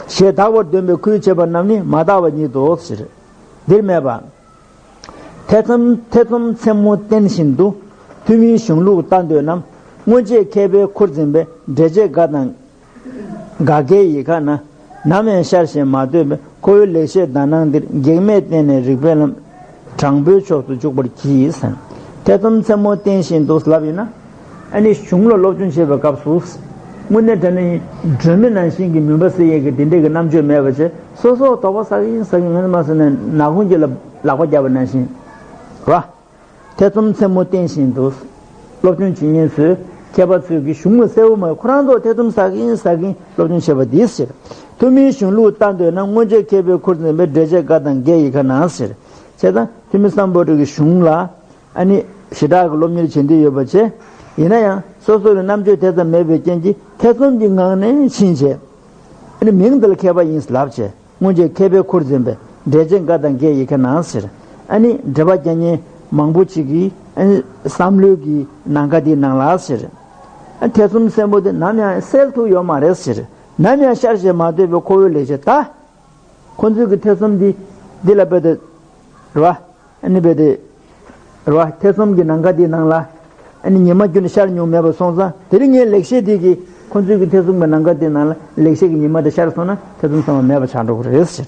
ཞེས་དག་པར་འདོན་པའི་ཁུལ་བྱེད་པ་རྣམས་ནི་མ་དག་པ་ཉིད་དོ་ཟེར། འདིར་སྨྲས་པ། ཐེ་ཚོམ་ཐེ་ཚོམ་མཚན་མོ་བསྟན་བཞིན་དུ། ཐུན་མིན་གཞུང་ལུགས་ལྟ་འདོད་རྣམས། སྔོན་ཆད་མཁས་པའི་ཁུར་འཛིན་པའི། འགྲེལ་བྱེད་དགའ་དང་དགའ་དགའི་ཡི་ག་ན། ནམ་ཡང་ཤར་ཞིང་མ་ཐོས་པའི། ཁོ་བོའི་ལེགས་བཤད་དག་སྣང་འདིར། གེགས་མེད་བརྟེན་ནས་རིགས་པའི་ལམ། དྲང་པོའི་ཕྱོགས་སུ་འཇུག་པར་གྱིས་ཟེར། ཐེ་ཚོམ་མཚན་མོ་བསྟན་བཞིན་དུ་ལབ་ཡིན་ན། ཨ་ནི་གཞུང་ལ་སློབ་སྦྱོང་བྱེད་པའི་སྐབས་སུ། དངོས་གནས་དྲང་གནས་སྒྲོན་མེ་ནང་བཞིན་གྱི་མུན་པ་སེལ་ཡས་ཀྱི་དེ་འདྲས་ཀྱི་རྣམ་དཔྱོད་མེད་པ་བྱས་སོ་སོ་དོགས་པ་ཟ་གི་ཡིན་ཟ་གི་ཡིན་ཟེར་ནས་ནག་ཁུང་གཅིག་ལ་ལག་པ་བརྒྱབ་པ་ནང་བཞིན། ར། ཐེ་ཚོམ་མཚན་མོ་བསྟན་བཞིན་དུ། སློབ་སྦྱོང་བྱེད་མཁན་ཚོས་མཁས་པ་ཚོས་ཀྱི་གཞུང་ལ་གསལ་བོ་མ་ཁོ་རང་ཚོ་ཐེ་ཚོམ་ཟ་གི་ཡིན་ཟ་གི་ཡིན་སློབ་སྦྱོང་བྱེད་པ་འདིས་ཟེར། ཐུན་མིན་གཞུང་ལུགས་ལྟ་འདོད་ན། སྔོན་ཆད་མཁས་པའི་ཁུར་འཛིན་པའི། འགྲེལ་བྱེད་དགའ་དང་དགའི་ཡི་ག་ན་ཟེར། བྱས་ཙང་ཐུན་མིན་སམ་བྷོ་ཊ་གི་གཞུང་ལ། ཨ་ནི་ཞེ་དྲག་གི་སློབ་གཉེར་བྱེད་འདོད་ཡོད་པ་བྱས། ཡིན་ན་ཡང་སོ་སོ་ལ་རྣམ་དཔྱོད་དེ་ཙམ་མེད་པའི་རྐྱེན་གྱིས་ཐེ་ཚོམ་གྱི་ངང་ནས་ཕྱིན་བྱས། ཨ་ནི་མིང་འདི་ལ་མཁས་པ་ཡིན་ལབ་བྱས། སྔོན་ཆད་མཁས་པའི་ཁུར་འཛིན་པའི། འགྲེལ་བྱེད་དགའ་དང་དགའི་ཡི་ག་ན་ཟེར། ཨ་ནི་འགྲེལ་པ་རྒྱག་མཁན་མང་པོ་ཅིག་གིས་ཨ་ནི་བསམ་བློའི་གི་ནམ་མཁའ་འདིའི་ནང་ལ་ཟེར། ཨ་ཐེ་ཚོམ་སེམས་པོ་དེ་ནམ་ཡང་སེལ་ཐུབ་ཡོད་མ་རེད་ཟེར། ནམ་ཡང་ཤར་ཞིང་མ་ཐོས་པའི་ཁོ་བོའི་ལེགས་བཤད་ད། ཁོ་ཚོའི་གི་ཐེ་ཚོམ་འདི་འདི་ལ་དཔེ་དེ་རེད་བ། ཨ་ནི་དཔེ་དེ་རེད་བ། ཐེ་ཚོམ་གྱི་ནམ་མཁའ་འདིའི་ནང་ལ་ཨ་ནི་ཉི་མ་ཁྱོན་ནས་ཤར་མྱོང་མེད་པ་སོང་ཙང་དེ་རིང་ངའི་ལེགས་བཤད་འདི་གིས་ཁོ་ཚོའི་གི་ཐེ་ཚོམ་གྱི་ནམ་མཁའ་འདིའི་ནང་ལ་ལེགས་བཤད་ཀྱི་ཉི་མ་དེ་ཤར་སོང་ན་ཐེ་ཚོམ་ཚང་མ་མེད་པ་ཆགས་འགྲོ་གི་རེད་ཟེར།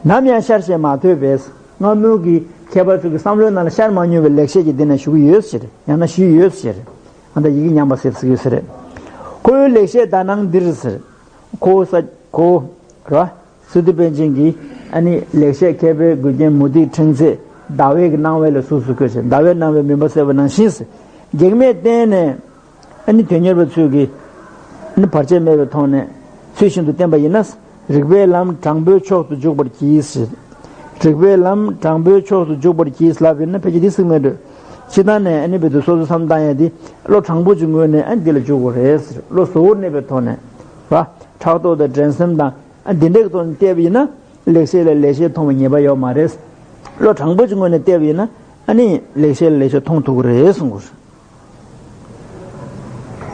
ནམ་ཡང་ཤར་ཞིང་མ་ཐོས་པའི། སྔ་མོའི་གི་མཁས་པ་ཚོ་གི་བསམ་བློའི་ནང་ལ་ཤར་མ་མྱོང་བའི་ལེགས་བཤད་ཀྱི་འདི་ན་ཞུ་གི་ཡོད་ཟེར། ཡང་ན་ཞུས་ཡོད་ཟེར། ཨ་ད་ཡི་གེ་ཉམས་པ་ཟེར་ཟེར་གི་ཡོད་ཟེར། ཁོ་བོའི་ལེགས་བཤད་དག་སྣང་འདིར་ཟེར། ཁོ་བོ་ས་ཁོ་བོ་ར། སི་ཏུ་པཎ་ཆེན་གྱིས་ཨ་ནི་ལེགས་བཤད་མཁས་པའི་མགུལ་རྒྱན་མུ་ཏིག་ཕྲེང་མཛེས་ཟླ་བའི་གི་སྣང་བ་ལ་གཟུགས་སུ་བཀོད་ཅིང་ཟླ་བའི་སྣང་བའི་མུན་པ་སེལ་བ་ནང་བཞིན་ཟེར། གེགས་མེད་བརྟེན་ནས་ཨ་ནི་དོན་གཉེར་པ་ཚོས་ཀྱིས་ཨ་ནི་བར་ཆད་མེད་པའི་ཐོག་ནས་ཚུལ་བཞིན་དུ་བསྟེན་པ་ཡིན་ན། རིགས་པའི་ལམ་དྲང་པོའི་ཕྱོགས་སུ་འཇུག་པར་གྱིས་ཟེར། རིགས་པའི་ལམ་དྲང་པོའི་ཕྱོགས་སུ་འཇུག་པར་གྱིས་ལབ་ཡིན་ན་ཕལ་ཆེར་འདི་གཟིགས་མེད་འགྲོ། སྤྱིར་བཏང་ནས་ཨ་ནི་བེད་དུ་སོ་སོ་བསམ་བཏང་ཡ་འདི་བློ་དྲང་པོ་ཅིག་ངོས་ནས་ཨ་ནི་འདི་ལ་འཇུག་དགོས་རེད་ཟེར། བློ་གཟུ་བོར་གནས་པའི་ཐོག་ནས་ར། ཕྲག་དོག་དང་འགྲན་སེམས་དང་། ཨ་འདི་འདྲའི་ཐོག་ནས་བལྟས་པ་ཡིན་ན་ལེགས་བཤད་ལ་ལེགས་བཤད་མཐོང་བའི་ངེས་པ་ཡོད་མ་རེད། བློ་དྲང་པོ་ཅིག་ངོས་ནས་བལྟས་པ་ཡིན་ན་ཨ་ནི་ལེགས་བཤད་ལ་ལེགས་བཤད་མཐོང་ཐུབ་ཀྱི་རེད་གསུང་གི་རེད།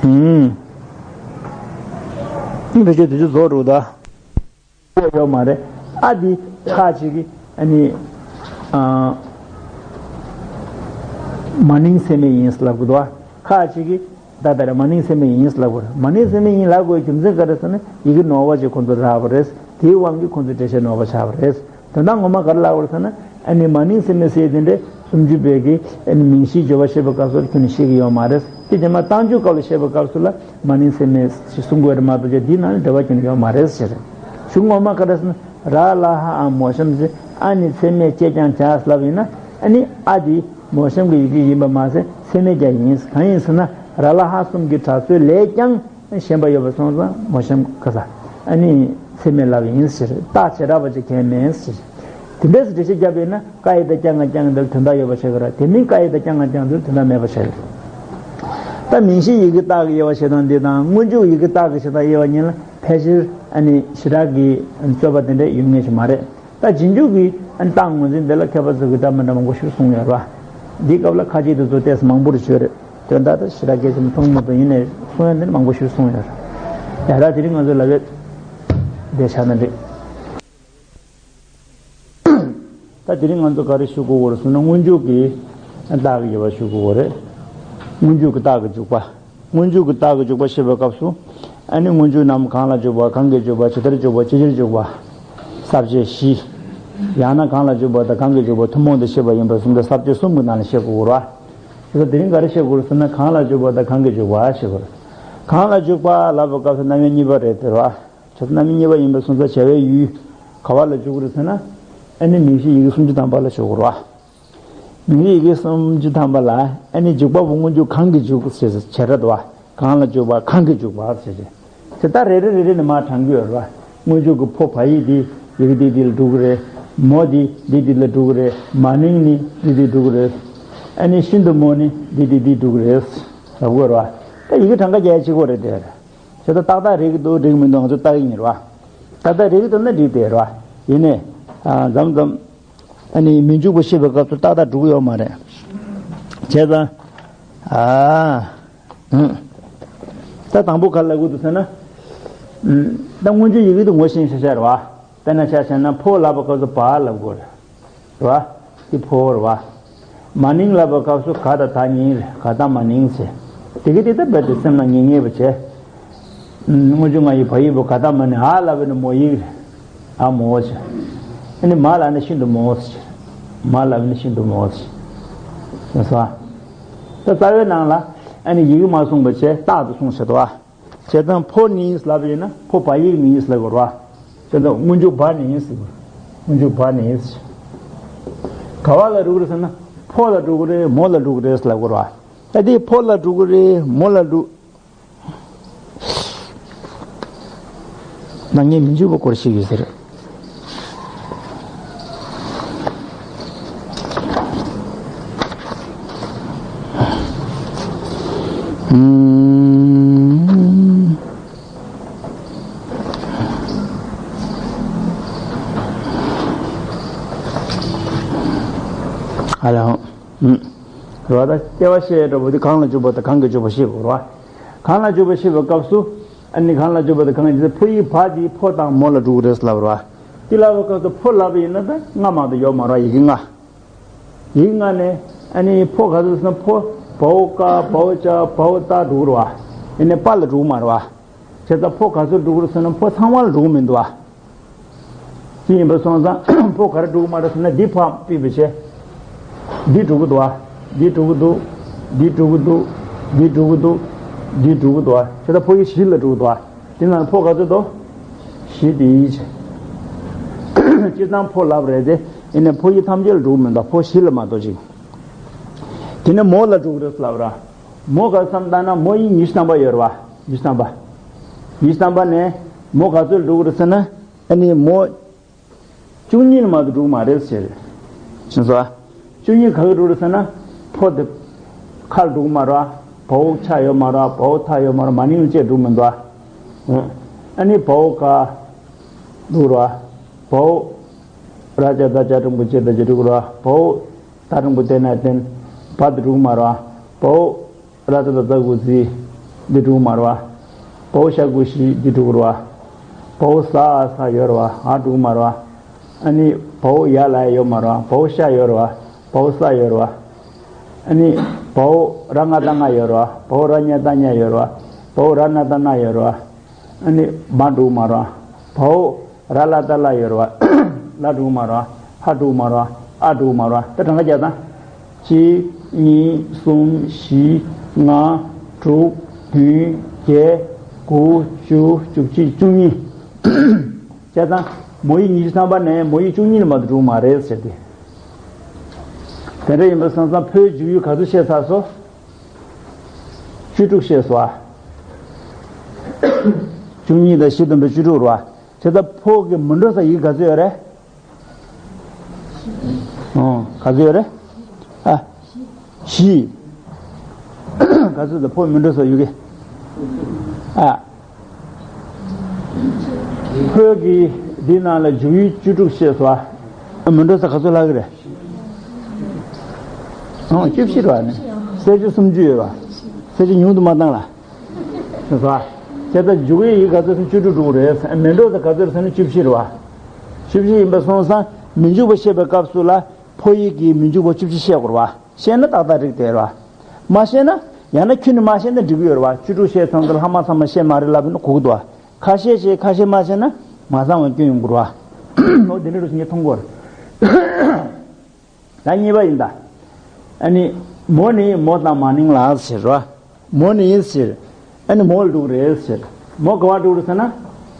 ཨུམ། ཨ་ནི་བེད་སྤྱོད་དུས་ཚོད་རྫོགས་འགྲོ་ད། ཡོད་མ་རེད། ཨ་འདི་ཁ་ཅིག་གིས་ཨ་ནི་ཨ་མ་ནིང་ཚད་མའི་ཡིན་ལབ་གི་འདུག་ཁ་ཅིག་གིས་ད་ལྟ་རེད་མ་ནིང་ཚད་མའི་ཡིན་ལབ་དགོས་རེད། མ་ནིང་ཚད་མའི་ཡིན་ལབ་དགོས་རྒྱུ་མཚན་ག་རེ་ཟེར་ན་ཡི་གེ་ནོར་བ་ཅིག་ཁོང་ཚོ་རག་པ་རེད། དེའི་དབང་གིས་ཁོང་ཚོ་འགྲེལ་བཤད་ནོར་བ་ཆགས་པ་རེད། དོན་དག་ངོ་མ་ག་རེ་ལབ་དགོས་རེད་ཟེར་ན་ཨ་ནི་མ་ནིང་ཚད་མའི་ཟེར་དེ་འདྲའི་སུམ་ཅུ་པའི་གི་ཨ་ནི་མིང་གཞིའི་སྦྱོར་བ་བཤད་པའི་སྐབས་སུ་ཁྱོན་ནས་ཤེས་ཀྱི་ཡོད་མ་རེད། དེ་རྗེས་མ་རྟགས་འཇུག་སྐབས་ལ་བཤད་པའི་སྐབས་སུ་ལ་མ་ནིང་ཚད་མའི་ཞེས་གསུང་དགོས་རེད་མ་གཏོགས་ཀྱང་འདིའི་ནང་ནས་འབྲེལ་བ་ཁྱོན་ནས་ཡོད་མ་རེད་ཟེར། གཞུང་ངོ་མ་ག་རེ་ཟེར་ན་ར་ལ་ཧ་ཨ་མོ་གཤམ་ཟེར་ཨ་ནི་ཚད་མས་བཅད་ཀྱང་བྱ་ལབ་ཡིན་ན་ཨ་ནི་ཨ་དེ་མོ་གཤམ་གྱི་ཡི་གེ་ཡིན་པ་མ་ཟད་ཚད་མས་ཀྱང་ཡིན། གང་ཡིན་ཟེར་ན་ར་ལ་ཧ་གསུམ་གྱི་གྲྭ་ཚོའི་ལས་ཀྱང་ཞེན་པ་ཡོད་པ་སོང་ཙང་མོ་གཤམ་ག་ས་ཨ་ནི་ཚད་མས་ལབ་ཡིན་ཟེར། རྟགས་བྱེ་བྲག་པ་ཅིག་གང་མེད་ཟེར། དེ་འདྲས་སུ་འགྲེལ་བཤད་བརྒྱབ་པས་ན་ཀ་ཡི་ད་ཀྱང་ང་ཀྱང་འདིར་དོན་དག་ཡོད་པ་ཆགས་ཀྱི་རེད། དེ་མིན་ཀ་ཡི་ད་ཀྱང་ང་ཀྱང་འདིར་དོན་དག་མེད་པ་ཆགས་ཀྱི་རེད། ད་མིང་གཞི་ཡི་གེ་རྟགས་ཀྱི་དབྱེ་བ་ཕྱེ་སྟངས་འདི་དང་སྔོན་འཇུག་ཡི་གེ་རྟགས་ཀྱི་ཕྱེ་སྟངས་དབྱེ་བ་གཉིས་ལ་ཕལ་ཆེར་ཨ་ནི་ཞེ་དྲག་གི་རྩོད་པ་དེ་འདྲས་ཡོད་ངེས་ཤིག་མ་རེད། ད་རྗེས་འཇུག་གི་ཨ་ནི་རྟགས་ངོས་འཛིན་དེ་ལ་མཁས་པ་ཚོ་གིས་འདྲ་མི་འདྲ་མང་པོ་ཞིག་གསུངས་ཡོད་རེད་བ། འདིའི་སྐབས་ལ་ཁ་ཅིག་དེ་ཚོ་ཏོག་ཙམ་མང་པོ་རེ་བརྗོད་རེད། དོན་དག་ད་ཞེ་དྲག་གལ་ཆེན་པོ་མཐོང་མི་ཐུབ། ཡིན་ནའི་གསུང་ཡ་འདི་ནི་མང་པོ་ཞིག་གསུངས་ཡོད་རེད། ཡ་ད་དེ་རིང་ང་ཚོ་ལབ་ཡས་དེ་ཆགས་ན་འགྲིག་ད་དེ་རིང་ང་ཚོ་ག་རེ་ཞུ་དགོས་ཀྱི་ཡོད་རེད་ཟེར་ན་སྔོན་འཇུག་གི་རྟགས་ཀྱི་དབྱེ་བ་ཞུ་དགོས་ཀྱི་ཡོད་རེད། སྔོན་འཇུག་གི་རྟགས་ཀྱི་འཇུག་པ། སྔོན་འཇུག་གི་རྟགས་ཀྱི་འཇུག་པ་བཤད་པའི་སྐབས་སུ་ཨ་ནི་སྔོན་འཇུག་རྣམས་གང་ལ་འཇུག་པ། གང་གིས་འཇུག་པ། ཇི་ལྟར་འཇུག་པ། ཅི་ཕྱིར་འཇུག་པ། ས་བཅད་བཞི། ཡང་ན་གང་ལ་འཇུག་པ་དང་གང་གིས་འཇུག་པ་ཐུན་མོང་དུ་བཤད་པ་ཡིན་པར་གསུངས་པའི་ས་བཅད་གསུམ་གྱི་ནང་ལ་བཤད་དགོས་ཀྱི་ཡོད་རེད། དེ་ཚོ་དེ་རིང་ག་རེ་བཤད་དགོས་རེད་ཟེར་ན་གང་ལ་འཇུག་པ་དང་གང་གིས་འཇུག་པ་བཤད་དགོས་རེད། གང་ལ་འཇུག་པ་ལབ་པའི་སྐབས་སུ་རྣམ་དབྱེ་གཉིས་པ་རེད་དེ་རེད་བ། བྱས་ཙང་རྣམ་དབྱེ་གཉིས་པ་ཡིན་པས་སོང་ཙང་བྱ་བའི་ཡུལ་ག་བ་ལ་འཇུག་གི་རེད་ཟེར་ན། ཨ་ནི་མིང་གཞི་ཡི་གེ་སུམ་ཅུ་ཐམ་པ་ལ་འཇུག་གི་རེད་བ། མིང་གཞི་ཡི་གེ་སུམ་ཅུ་ཐམ་པ་ལ་ཨ་ནི་འཇུག་པ་པོ་སྔོན་འཇུག་གང་གིས་འཇུག་ཟེར་བྱེད་རེད་བ། གང་ལ་འཇུག་པ་གང་གིས་འཇུག་པ་ཟེར་བྱེད། དེ་ལྟར་རེ་རེ་རེ་རེ་ནས་མར་དྲངས་ཀྱི་ཡོད་རེད་བ། སྔོན་འཇུག་གི་ཕོ་བ་ཡིག་དེ་ཡི་གེ་དེ་དེ་ལ་འགྲོ་གི་རེད། མོ་འདི་འདི་འདི་ལ་འགྲོ་གི་རེད། མ་ནིང་ནི་འདི་འདི་འགྲོ་གི་རེད། ཨ་ནི་ཤིན་ཏུ་མོ་ནི་འདི་འདི་འདི་འགྲོ་གི་རེད་ལབ་དགོས་རེད་བ། ད་ཡི་གེ་གྲངས་ཀ་རྒྱག་ཡ་གཅིག་པོ་རེད་དེ། བྱས་ཙང་ཏག་ཏག་རེད་ཀྱི་འདུག་འགྲིག་མི་འདུག་ང་ཚོ་ལྟ་གི་ཡིན་རེད་བ། ཏག་ཏག་རེད་ཀྱི་འདུག་ན་འགྲིག་དེ་རེད་བ། ཡིན་ནའི། ཨ། མཚམས་མཚམས། ཨ་ནི་མི་འཇུག་པ་བཤད་པའི་སྐབས་སུ་ཏག་ཏག་འགྲོ་གི་ཡོད་མ་རེད། བྱས་ཙང་། ཨ། ཨུ། ད་དང་པོ་ག་ལ་དགོས་འདུག་ཟེར་ན། ཨུ། ད་སྔོན་འཇུག་ཡི་གེ་དེ་ངོ་ཤེས་ཤ་ཤ་རེད་བ། དཔེར་ན་ཆ་བཞག་ན་ཕོ་ལབ་པའི་སྐབས་སུ་བ་ལབ་དགོས་རེད། རེད་བ། དེ་ཕོ་རེད་བ། མ་ནིང་ལབ་པའི་སྐབས་སུ་ག་དང་ད་གཉིས་རེད། ག་ད་མ་ནིང་ཟེར། དེ་གི་དེ་ད་རྦད་དེ་སེམས་ལ་ངེས་ངེས་པ་བྱས། སྔོན་འཇུག་ང་ཡི་བ་ཡིག་པོ་ག་ད་མ་ནི་ཨ་ལབ་ནི་མོ་ཡིག་རེད། ཨ་མོ་ཟེར། ཨ་ནི་མ་ལབ་ནི་ཤིན་ཏུ་མོ་ཟེར། མ་ལབ་ནི་ཤིན་ཏུ་མོ་ཟེར། ཡོང་སོང་། ད་རྩ་བའི་ནང་ལ་ཨ་ནི་ཡི་གེ་མ་གསུངས་པ་བྱས་རྟག་ཏུ་གསུངས་བྱེད་དོ། བྱས་ཙང་ཕོ་ནིས་ལབ་ཡིན་ན་ཕོ་བ་ཡིག་ནིས་ལབ་དགོས་རེད་བ། བྱས་ཙང་སྔོན་འཇུག་བ་ནིས་ཟེར་དགོས། སྔོན་འཇུག་བ་ནིས། ག་བ་ལ་འགྲོ་གི་རེད་ཟེར་ན་ཕོ་ལ་འགྲོ་གི་རེད་མོ་ལ་འགྲོ་གི་རེད་ལབ་དགོས་རེད་བ། ད་དེ་ཕོ་ལ་འགྲོ་གི་རེད་མོ་ལ་འགྲོ། ནང་ཉིད་མི་འཇུག་པ་སྐོར་ཞིག་ཡོད་ཟེར། ཨུམ། ཨ་ལ་ཧོ། ཨུམ། རེད་བ། ད་སྐྱེ་བ་བཤད་འགྲོ་བ་དེ་གང་ལ་འཇུག་པ་དང་གང་གིས་འཇུག་པ་ཤེས་དགོས་རེད་བ། གང་ལ་འཇུག་པ་ཤེས་པའི་སྐབས་སུ། ཨ་ནི་གང་ལ་འཇུག་པ་དང་གང་གིས་འཇུག་པ། ཕོ་ཡིག་བ་དེ་ཕོ་དང་མོ་ལ་འགྲོ་གི་རེད་ལབ་རེད་བ། དེ་ལབ་པའི་སྐབས་སུ་ཕོ་ལབ་པ་ཡིན་ན་ད་ལྔ་མ་གཏོགས་ཡོད་མ་རེད་བ། ཡི་གེ་ལྔ། ཡིག་ལྔ་ནས་ཨ་ནི་ཕོ་ག་ཚོད་ཟེར་ན་ཕོ། བའོ་ཀ་བའོ་ཅ་བའོ་ཏ་འགྲོ་གི་རེད་བ། ཨ་ནི་པ་ལ་འགྲོ་གི་མ་རེད་བ། བྱས་ཙང་ཕོ་ག་ཚོད་འགྲོ་གི་རེད་ཟེར་ན་ཕོ་ཚང་མ་ལ་འགྲོ་གི་མི་འདུག་བ། དེ་ཡིན་པ་སོང་ཙང་ཕོ་ག་རེ་འགྲོ་གི་མ་རེད་ཟེར་ན་འདི་ཕར་ཕུད་པ་བྱས། འདི་འགྲོ་གི་འདུག་བ། འདི་འགྲོ་གི་འདུག་འདི་འགྲོ་གི་འདུག་འདི་འགྲོ་གི་འདུག་འདི་འགྲོ་གི་འདུག་བ། བྱས་ཙང་ཕོ་ཡིག་བཞི་ལ་འགྲོ་གི་འདུག་བ། དེ་ན་ཕོ་ག་ཚོད་འདུག་བཞི་དེ་ཡིན་ཅེ། སྤྱིར་བཏང་ཕོ་ལབ་རེད་དེ། ཡིན་ནའི་ཕོ་ཡིག་ཐམས་ཅད་ལ་འགྲོ་གི་མི་འདུག་ཕོ་བཞི་ལ་མ་གཏོགས་ཅིག་དེ་ནས་མོ་ལ་འགྲོ་གི་རེད་ལབ་ར། མོ་ག་བསམ་བཏང་ན་མོ་ཡིག་ཉི་ཤུ་ཐམ་པ་ཡོད་རེད་བ། ཉི་ཤུ་ཐམ་པ། ཉི་ཤུ་ཐམ་པ་ནས་མོ་ག་ཚོད་འགྲོ་གི་རེད་ཟེར་ན། ཨ་ནི་མོ་བཅུ་གཉིས་ལ་མ་གཏོགས་འགྲོ་གི་མ་རེད་ཟེར། ཤེས་སོང་ཨ། བཅུ་གཉིས་ག་གི་འགྲོ་རེད་ཟེར་ན། ཕོ་དེ་ཁ་ལ་འགྲོ་གི་མ་རེད་བ། བའོ་ཆ་ཡོད་མ་རེད་བ། བའོ་ཐ་ཡོད་མ་རེད་བ། མ་ནིང་ལ་བཅས་འགྲོ་གི་མི་འདུག་བ། ཨ་ནི་བའོ་ག་འགྲོ་རེད་བ། བའོ་ར་ཅ་ད་ཅ་འགྲེང་བུ་ཅེ་ད་ཅེ་འགྲོ་གི་རེད་བ། བའོ་ད་འགྲེང་བུ་ཏེ་ན་ཏེན། བ་དེ་འགྲོ་གི་མ་རེད་བ། བའོ་ར་ད་ད་ད་གུ་ཟི། འདི་འགྲོ་གི་མ་རེད་བ། བའོ་ཤ་གུ་ཤི། འདི་འགྲོ་གི་རེད་བ། བའོ་ས་ཨ་ས་ཡོད་རེད་བ། ཨ་འགྲོ་གི་མ་རེད་བ། ཨ་ནི་བའོ་ཡ་ལ་ཡ་ཡོད་མ་རེད་བ། བའོ་ཤ་ཡོད་རེད་བ། བའོ་ས་ཡོད་རེད་བ། ཨ་ནི་བའོ་ར་ང་ད་ང་ཡོད་རེད་བ། བའོ་ར་ཉ་ད་ཉ་ཡོད་རེད་བ། བའོ་ར་ན་ད་ན་ཡོད་རེད་བ། ཨ་ནི་མ་འགྲོ་གི་མ་རེད་བ། བའོ་ར་ལ་ད་ལ་ཡོད་རེད་བ། ལ་འགྲོ་གི་མ་རེད་བ། ཧ་འགྲོ་གི་མ་རེད་བ། ཨ་འགྲོ་གི་མ་རེད་བ། ད་གྲངས་ཀ་རྒྱག་དང་། གཅིག་གཉིས། གསུམ། བཞི། ལྔ། དྲུག་བདུན། བརྒྱད། དགུ། བཅུ། བཅུ་གཅིག་བཅུ་གཉིས། བྱས་ཙང་མོ་ཡིག་ཉི་ཤུ་ཐམ་པ་ནས་མོ་ཡིག་བཅུ་གཉིས་ལ་མ་གཏོགས་འགྲོ་གི་མ་རེད་ཟེར་ཏེ། དེ་འདྲ་ཡིན་པ་སོང་ཙང་ཕོའི་འཇུག་ཡུལ་ག་ཚོད་བཤད་ཚར་སོང་། བཅུ་དྲུག་བཤད་སོང་ཨ། བཅུ་གཉིས་དང་བཞི་བསྡོམས་པས་བཅུ་དྲུག་རེད་བ། བྱས་ཙང་ཕོ་གི་མི་འགྲོ་ས་ཡི་གེ་ག་ཚོད་ཡོད་རེད། ཨོ། ག་ཚོད་ཡོད་རེད། ཨ། བཞི། ག་ཚོད་དང་ཕོ་མི་འགྲོ་ས་ཡི་གེ། ཨ། ཕོ་གི་འདི་ནང་ལ་འཇུག་ཡུལ་བཅུ་དྲུག་བཤད་སོང་ཨ། ཨ། མི་འགྲོ་ས་ག་ཚོད་ལྷག་གི་རེད། ཨོ། བཅུ་བཞི་རེད་བ་ནི། གསལ་བྱེད་སུམ་ཅུ་ཡོད་རེད་བ། གསལ་བྱེད་ཉུང་དུ་མ་བཏང་ལ། རེད་བ། བྱས་ཙང་འཇུག་ཡུལ་ག་ཚོད་ཟེར་ན་བཅུ་དྲུག་འགྲོ་གི་རེད། མི་འགྲོ་ས་ག་ཚོད་ཟེར་ན་བཅུ་བཞི་རེད་བ། བཅུ་བཞི་ཡིན་པ་སོང་ཙང་མི་འཇུག་པ་བཤད་པའི་སྐབས་སུ་ལ་ཕོ་ཡིག་གི་མི་འཇུག་པ་བཅུ་བཞི་བཤད་དགོས་རེད་བ། བཤད་ན་ཏག་ཏག་རིགས་དེ་རེད་བ། མ་བཤད་ན། ཡང་ན་ཁྱོན་ནས་མ་བཤད་ན་འགྲིག་གི་ཡོད་རེད་བ། བཅུ་དྲུག་བཤད་ཚང་དུ་ལྷག་མ་ཚང་མ་བཤད་མ་རེད་ལབ་ན་གོ་གི་འདུག་བ། ཁ་ཤས་ཤིག་ཁ་ཤས་མ་བཤད་ན་མ་ཚང་བ་སྐྱོན་ཡོང་གི་རེད་བ། ཨོ། དེ་འདྲ་རུ་ཞིག་ངས་མཐོང་གི་ཡོད་རེད། ད་གཉིས་པ་ཡིན་ད། ཨ་ནི། མོ་ནི་མོ་དང་མ་ནིང་ལ་ཟེར་བ། མོ་ནི་ཟེར། ཨ་ནི་མོ་ལ་འགྲོ་གི་རེད་ཟེར། མོ་ག་བ་འགྲོ་གི་རེད་ཟེར་ན།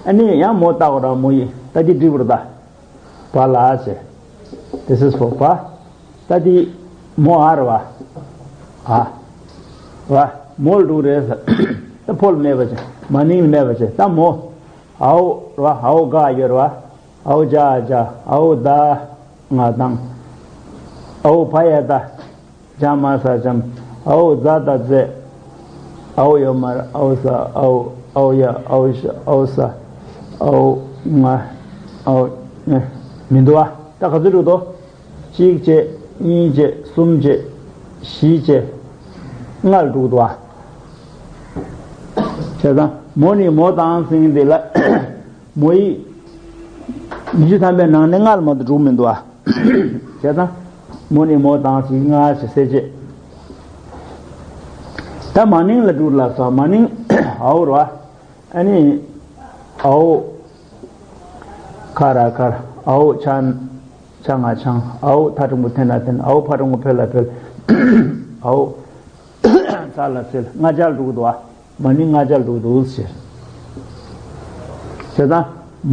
ཨ་ནི་ཡང་མོ་ལྟ་བ་ར་མོ་ཡིན། ད་འདི་འགྲིག་པ་རེད་ད། བ་ལ་ཟེར། This is for བ། ད་འདི་མོ་ཨ་རེད་བ། ཨ། བ། མོ་ལ་འགྲོ་གི་རེད་ཟེར། ད་ཕོ་ལ་མེད་པ་བྱས། མ་ནིང་ལ་མེད་པ་བྱས། ད་མོ། ཨའོ་རེད་བ། ཨའོ་ག་ཡོད་རེད་བ། ཨའོ་ཇ་ཨ་ཇ། ཨའོ་ད། ང་དང་། ཨའོ་བ་ཡ་བཏགས་བྱ་མ་ས་བྱམས། ཨའོ་ཛ་བཏགས་བརྩེ། ཨའོ་ཡོད་མ་རེད། ཨའོ་ས། ཨའོ། ཨའོ་ཡ། ཨའོ་ཤ། ཨའོ་ས། ཨའོ་ང་། ཨའོ་ང་། མི་འདུག་ཨ། ད་ག་ཚོད་འགྲོ་འདུག་གཅིག་བྱས། གཉིས་བྱས། གསུམ་བྱས། བཞི་བྱས། ལྔ་ལ་འགྲོ་གི་འདུག་ཨ། བྱས་ཙང་མོ་ནི་མོ་དང་ཟེར་མཁན་དེ་ལ། མོ་ཡིག་ཉི་ཤུ་ཐམ་པའི་ནང་ནས་ལྔ་ལ་མ་གཏོགས་འགྲོ་གི་མི་འདུག་ཨ། བྱས་ཙང་། མོ་ནི་མོ་དང་ཟེར་ལྔ་བྱས་ཟེར་བྱས། ད་མ་ནིང་ལ་འགྲོ་ལབ་སོང་། མ་ནིང་ཨའོ་རེད་བ། ཨ་ནི། ཨའོ། ཁ་ར་ཁར། ཨའོ་ཆ། ཆ་ང་ཆང་། ཨའོ་ཐ་དྲང་པོ་ཐེ་ན་ཐེན། ཨའོ་ཕ་དྲང་པོ་ཕེ་ལ་ཕེལ། ཨའོ་ཚ་ལ་ཚེལ། ལྔ་ཆར་འགྲོ་གི་འདུག་ཨ། མ་ནིང་ལྔ་ཆར་འགྲོ་གི་འདུག་ཟེར། བྱས་ཙང་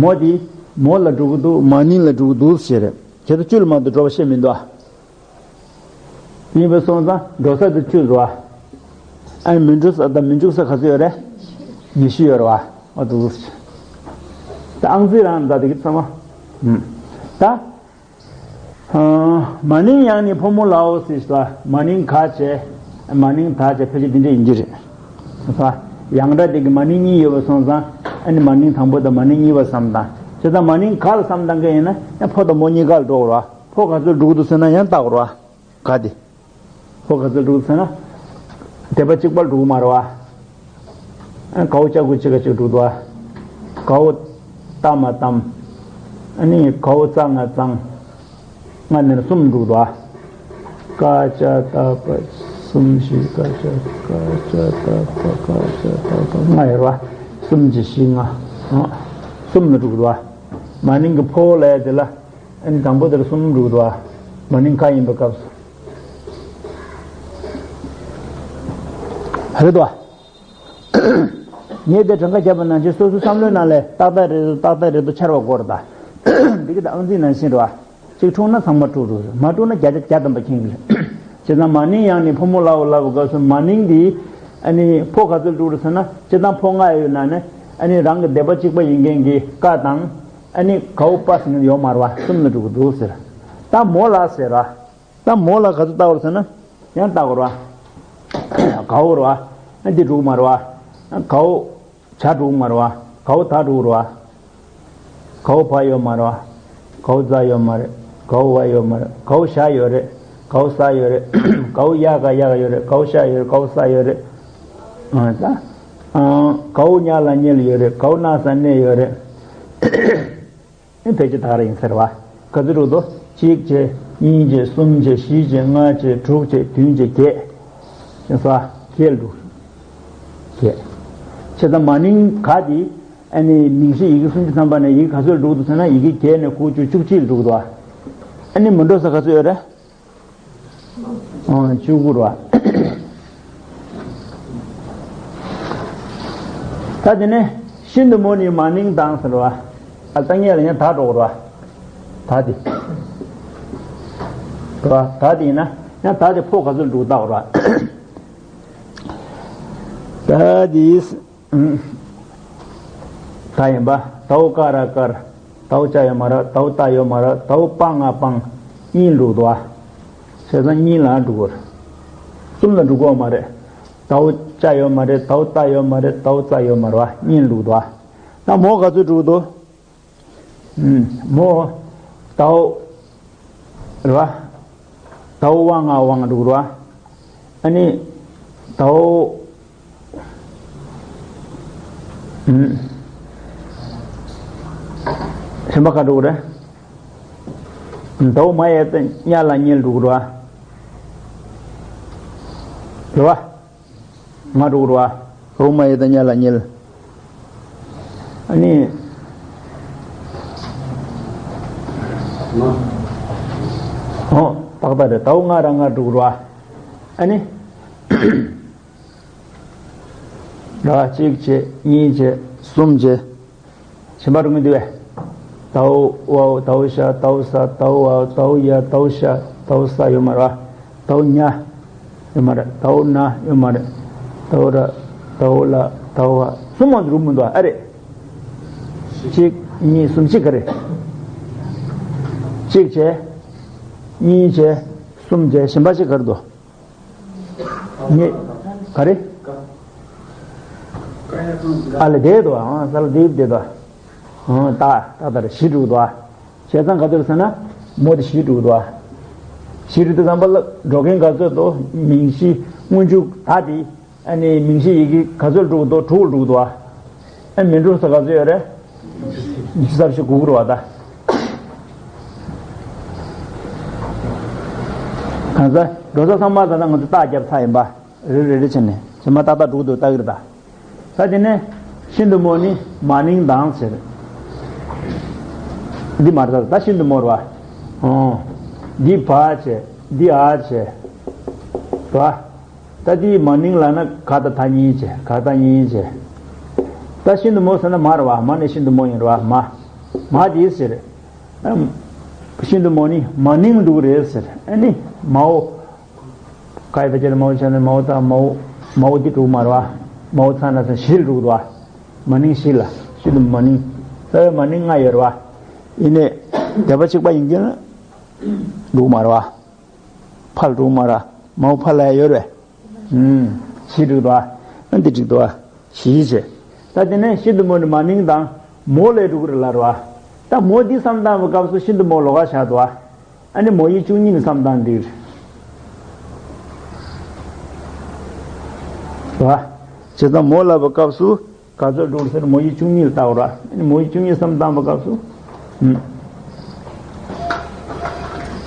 མོ་དེ་མོ་ལ་འགྲོ་གི་འདུག་མ་ནིང་ལ་འགྲོ་གི་འདུག་ཟེར། བྱས་ཙང་བཅུ་ལ་མ་གཏོགས་འགྲོ་བ་བཤད་མི་འདུག་ཨ། ཡིན་པ་སོང་ཙང་འགྲོ་ས་དེ་བཅུ་རེད་བ། ཨ་ནི་མི་འགྲོ་ས་དང་མི་འཇུག་ས་ག་ཚོད་ཡོད་རེད། ཉི་ཤུ་ཡོད་རེད་བ། འོ་དེ་ཚོ། ད་ཨང་རྩིས་རང་འདྲ་དེ་གི་ཚང་མ། ཨུམ། ད། ཨ། མ་ནིང་ཡང་ནི་ཕོ་མོ་ལའོ་ཟེར་ལ། མ་ནིང་ག་བྱས། མ་ནིང་ད་བྱས། ཕལ་ཆེར་འདི་འདྲ་ཡིན་གྱི་རེད། ཡང་སྒྲ་དེ་གི་མ་ནིང་གཉིས་ཡོད་པ་སོང་ཙང་། ཨ་ནི་མ་ནིང་དང་པོ་དང་མ་ནིང་གཉིས་པ་བསམ་དང་། བྱས་ཙང་མ་ནིང་ག་ལ་བསམ་དང་གི་ཡིན་ན་ཡང་ཕོ་དང་མོ་གཉིས་ཀ་ལ་འགྲོ་དགོས་རེད་བ། ཕོ་ག་ཚོད་འགྲོ་གི་འདུག་ཟེར་ན་ཡང་བལྟ་དགོས་རེད་བ། ག་དེ། ཕོ་ག་ཚོད་འགྲོ་གི་འདུག་ཟེར་ན། སྡེ་པ་གཅིག་པར་འགྲོ་གི་མ་རེད་བ། ཨ། གའོ་ལྕགས་སྐུད་གཅིག་ག་གཅིག་འགྲོ་གི་འདུག་བ། གའོ་ཏ་མ་ཏམ། ཨ་ནི་གའོ་ཙ་ང་ཙང་། ལྔ་ནས་གསུམ་འགྲོ་གི་འདུག་བ། ཀ་ཅ་ཏ་པ། གསུམ་བཞི། ཀ་ཅ། ཀ་ཅ་ཏ་པ། ཀ་ཅ་ཏ་པ། ལྔ་ཡོད་རེད་བ། གསུམ་གཅིག་བཞི་ལྔ། ཨ། གསུམ་ལ་འགྲོ་གི་འདུག་བ། མ་ནིང་གི་ཕོ་ལབ་ཡ་དེ་ལ། ཨ་ནི་དང་པོ་དེར་གསུམ་འགྲོ་གི་འདུག་བ། མ་ནིང་ག་ཡིན་པའི་སྐབས་སུ། རེད་དོ། ངས་དེ་གྲངས་ཀ་བརྒྱབ་པ་ནང་བཞིན་སོ་སོའི་བསམ་བློའི་ནང་ལ་ཏག་ཏག་རེད་འདུག་ཏག་ཏག་རེད་འདུག་འཆར་བ་དགོས་རེད་ད། འདི་གི་ད་ཨང་རྩིས་ནང་བཞིན་རེད་བ། གཅིག་འཁྲུགས་ན་ཚང་མ་འཁྲུགས་འགྲོ་རེད། མ་འཁྲུགས་ན་བརྒྱ་ཆ་བརྒྱ་ཐམ་པ་ཁེངས་རེད། བྱས་ཙང་མ་ནིང་ཡང་ནི་ཕོ་མོ་ལའོ་ལབ་སྐབས་སུ་མ་ནིང་འདི། ཨ་ནི་ཕོ་ག་ཚོད་འཁྲུགས་རེད་ཟེར་ན། སྤྱིར་བཏང་ཕོ་ལྔ་ཡོད་ནང་ནས། ཨ་ནི་རང་གི་སྡེ་པ་གཅིག་པ་ཡིན་མཁན་གྱི་ཀ་དང་། ཨ་ནི་གའོ་པ་ཟེར་མཁན་ཡོད་མ་རེད་བ། གསུམ་ལ་འགྲོ་གི་འདུག་ཟེར། ད་མོ་ལ་ཟེར་ར། ད་མོ་ལ་ག་ཚོད་བལྟ་བར་ཟེར་ན། ཡང་བལྟ་དགོས་རེད་བ། གའོ་རེད་བ། འདི་འགྲོ་གི་མ་རེད་བ། གའོ་བྱ་འགྲོ་གི་མ་རེད་བ། གའོ་ད་འགྲོ་གི་རེད་བ། གའོ་བ་ཡོད་མ་རེད་བ། གའོ་ཛ་ཡོད་མ་རེད། གའོ་ཝ་ཡོད་མ་རེད། གའོ་ཞ་ཡོད་རེད། གའོ་ས་ཡོད་རེད། གའོ་ཡ་ག་ཡ་ག་ཡོད་རེད། གའོ་ཤ་ཡོད་རེད། གའོ་ས་ཡོད་རེད། ཨ། ད། ཨ། གའོ་ཉ་ལ་ཉལ་ཡོད་རེད། གའོ་ན་ས་གནས་ཡོད་རེད། ཨེ་ཕལ་ཆེར་ད་ག་རང་ཡིན་ཟེར་བ། ག་ཚོད་འགྲོ་འདུག་གཅིག་བྱས། གཉིས་བྱས། གསུམ་བྱས། བཞི་བྱས། ལྔ་བྱས། དྲུག་བྱས། བདུན་བྱས། བརྒྱད། ཅན་ས་བརྒྱད་ལ་འགྲོ། བརྒྱད། བྱས་ཙང་མ་ནིང་ག་དེ། ཨ་ནི་མིང་གཞི་ཡི་གེ་སུམ་ཅུ་ཐམ་པ་ནས་ཡི་གེ་ག་ཚོད་འགྲོ་འདུག་ཟེར་ན། ཡི་གེ་བརྒྱད་ནས་དགུ་བཅུ་བཅུ་གཅིག་ལ་འགྲོ་འདུག་ཨ་ནི་མི་འགྲོ་ས་ག་ཚོད་ཡོད་རེད། ཨང་། བཅུ་དགུ་རེད་བ། ད་དེ་ནས་ཤིན་ཏུ་མོ་ནི་མ་ནིང་དང་ཟེར་བ། ཨ། ད་ངས་ལ་ཡང་ད་འགྲོ་གི་རེད་བ། ད་དེ། རེད་བ། ད་དེ་ཡིན་ན་ཡང་ད་དེ་ཕོ་ག་ཚོད་འགྲོ་ད་གི་རེད་བ། ད་དེ། ཨུམ། ད་ཡིན་པ། དའོ་ཀ་ར་དཀར། དའོ་ཅ་ཡོད་མ་རེད། དའོ་ཏ་ཡོད་མ་རེད། དའོ་པ་ང་པང་། གཉིས་འགྲོ་འདུག་ཨ། བྱས་ཙང་གཉིས་ལ་འགྲོ་གི་རེད། གསུམ་ལ་འགྲོ་གི་ཡོད་མ་རེད། དའོ་ཅ་ཡོད་མ་རེད། དའོ་ཏ་ཡོད་མ་རེད། དའོ་ཙ་ཡོད་མ་རེད་བ། གཉིས་ལ་འགྲོ་འདུག་ཨ། ད་མོ་ག་ཚོད་འགྲོ་གི་འདུག་ཨུམ། མོ། དའོ། རེད་བ། དའོ་ཝ་ང་ཝང་འགྲོ་གི་རེད་བ། ཨ་ནི། དའོ། ཨུམ། གཞན་པ་ག་འགྲོ་གི་རེད། དའོ་མ་ཡ་བཏགས་ཉ་ལ་ཉལ་འགྲོ་གི་རེད་བ། རེད་བ། ང་འགྲོ་གི་རེད་བ། དའོ་མ་ཡ་བཏགས་ཉ་ལ་ཉལ། ཨ་ནི། ཨོ། ཏག་ཏག་རེད། དའོ་ང་ར་ང་འགྲོ་གི་རེད་བ། ཨ་ནི། ར། གཅིག་བྱས། གཉིས་བྱས། གསུམ་བྱས། གཞན་པ་འགྲོ་གི་འདུག་བས། དའོ་ཝའོ། དའོ་ཤ། དའོ་ས། དའོ་ཝའོ། དའོ་ཡ། དའོ་ཤ། དའོ་ས་ཡོད་མ་རེད་བ། དའོ་ཉ་ཡོད་མ་རེད། དའོ་ན་ཡོད་མ་རེད། དའོ་ར། དའོ་ལ། དའོ་བ། གསུམ་མ་འགྲོ་མི་འདུག་ཨ་རེད། གཅིག་གཉིས། གསུམ། གཅིག་ག་རེད། གཅིག་བྱས། གཉིས་བྱས། གསུམ་བྱས། གཞན་པ་ཅིག་ག་རེ་འདུག་གཉིས། ག་རེ། ཨ་ལས་བསྡད་འདུག་ཨང་། ས་ལ་བསྡད་བསྡད་འདུག་ཨང་། ཏག་ཏག་ཏག་བཞི་འགྲུབ་འདུག་བྱས་ཙང་ག་ཚོད་ཟེར་ན། མོ་དེ་བཞི་འགྲུབ་འདུག་བཞི་འགྲུབ་དུས་ཙམ་པ་ལ་འགྲོ་མཁན་ག་ཚོད་དོ། མིང་གཞི་སྔོན་འཇུག་ད་དེ། ཨ་ནི་མིང་གཞི་ཡི་གེ་ག་ཚོད་འགྲུབ་འདུག་དྲུག་འགྲུབ་འདུག་ཨ་མི་འགྲུབ་ས་ག་ཚོད་ཡོད་རེད། ཉི་ཤུ་རྩ་བཞི་དགུ་དགུ་རེད་བ་ད། གང་ཟག་འགྲོ་ས་ཚང་མ་ད་ལྟ་ང་ཚོ་རྟགས་བརྒྱབ་ཚར་ཡིན་པ། རེ་རེ་རེ་བྱས་ནས་ཇི་མ་ཏག་ཏག་འགྲུབ་འདུག་ལྟ་གི་རེད་ད། ད་དེ་ནས་ཤིན་ཏུ་མོ་ནི་མ་ནིང་དང་ཟེར། འདི་མ་རེད་ད། ད་ཤིན་ཏུ་མོ་རེད་བ། ཨོ། འདི་བ་བྱས། འདི་འ་བྱས། རེད་བ། ད་འདི་མ་ནིང་ལབ་ན་ག་དང་ད་གཉིས་བྱས། ག་ད་གཉིས་བྱས། ད་ཤིན་ཏུ་མོ་ཟེར་ན་མ་རེད་བ། མ་ནི་ཤིན་ཏུ་མོ་ཡིན་རེད་བ། མ། མ་འདི་ཟེར། ཨམ། ཤིན་ཏུ་མོ་ནི་མ་ནིང་འགྲུབ་རེད་ཟེར། ཨ་ནི་མའོ། ཁ་ཡི་ཕལ་ཆེར་མའོ་བྱས་ན་མའོ་ད་མའོ། མའོ་འདི་འགྲུབ་མ་རེད་བ། མའོ་ཚ་ན་ཚ་བཞི་ལ་འགྲུབ་འདུག་བ། མ་ནིང་བཞི་ལ། ཤིན་ཏུ་མ་ནིང་། ས་བའི་མ་ནིང་ལྔ་ཡོད་རེད་བ། ཡིན་ནའི་སྡེ་པ་གཅིག་པ་ཡིན་གྱི་ན་འགྲུབ་མ་རེད་བ། ཕར་འགྲོ་མ་ར། མའོ་ཕ་ལ་ཡོད་རེད། ཨུམ། བཞི་འགྲིག་འདུག་ཨ། འདི་འགྲིག་འདུག་ཨ། བཞི་བྱས། ད་དེ་ནས་ཤིན་ཏུ་མོ་ནི་མ་ནིང་དང་མོ་ལས་འགྲུབ་རེད་ལབ་རེད་བ། ད་མོ་འདི་བསམ་བཏང་བའི་སྐབས་སུ་ཤིན་ཏུ་མོ་ལོགས་ཀ་བཞག་འདུག་ཨ། ཨ་ནི་མོ་ཡིག་བཅུ་གཉིས་ནི་བསམ་བཏང་འགྲིག་རེད་བ། བྱས་ཙང་མོ་ལབ་པའི་སྐབས་སུ། ག་ཚོད་འགྲོ་ཟེར། མོ་ཡིག་བཅུ་གཉིས་ལ་བལྟ་བ་ར། མོ་ཡིག་བཅུ་གཉིས་བསམ་བཏང་བའི་སྐབས་སུ།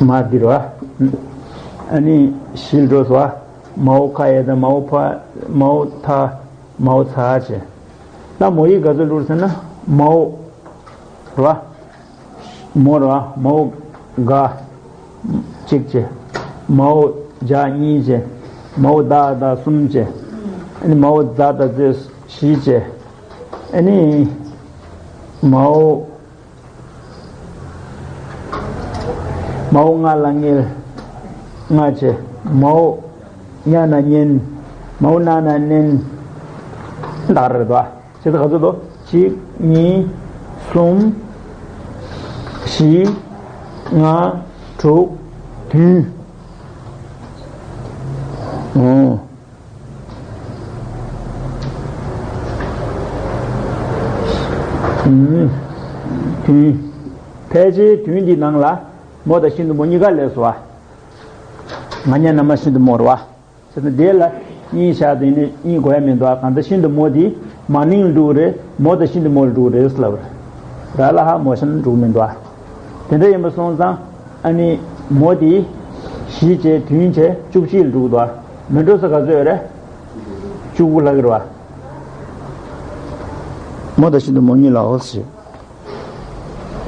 མ་འདིར་བ། ཨ་ནི་བཞི་ལ་འགྲོ་སོང་བ། མའོ་ཁ་ཡ་དང་མའོ་ཕ། མའོ་ཐ། མའོ་ཚ་བྱས། ད་མོ་ཡིག་ག་ཚོད་འགྲོ་ཟེར་ན། མའོ་ར། མོ་ར། མའོ་ག་གཅིག་བྱས། མའོ་ཇ་གཉིས་བྱས། མའོ་ད་ད་གསུམ་བྱས། ཨ་ནི་མའོ་ཛ་ད་ཛེ་བཞི་བྱས། ཨ་ནི་མའོ། མའོ་ང་ལ་ངེལ་ལྔ་བྱས། མའོ་ཉ་ན་ཉན། མའོ་ན་ན་ནན། ད་རེད་དོ། བྱས་ཙང་ག་ཚོད་འདུག་གཅིག་གཉིས། གསུམ། བཞི། ལྔ། དྲུག་བདུན། ཨོ། བདུན། བདུན། ཕལ་ཆེར་བདུན་འདི་ནང་ལ་མོ་དང་ཤིན་ཏུ་མོ་གཉིས་ཀ་སླེབས་སོང་བ། ང་ཉ་ན་མ་ཤིན་ཏུ་མོ་རེད་བ། བྱས་ཙང་དེ་ལ་གཉིས་བཞག་དེ་ནི་གཉིས་དགོས་ཡ་མི་འདུག་ཨ། གང་ལྟར་ཤིན་ཏུ་མོ་དེ་མ་ནིང་ལ་འགྲོ་གི་རེད། མོ་དང་ཤིན་ཏུ་མོ་ལ་འགྲོ་གི་རེད་ལབ་ར། ལ་ཧ་མོ་ཤ་ན་འགྲོ་གི་མི་འདུག་ཨ། དེ་འདྲ་ཡིན་པ་སོང་ཙང་ཨ་ནི་མོ་དེ་བཞི་བྱས་བདུན་བྱས་བཅུ་གཅིག་ལ་འགྲོ་གི་འདུག་ཨ། མི་འགྲོ་ས་ག་ཚོད་ཡོད་རེད། བཅུ་དགུ་ལྷག་གི་རེད་བ། མོ་དང་ཤིན་ཏུ་མོ་གཉིས་ལ་འོ་ཞེས།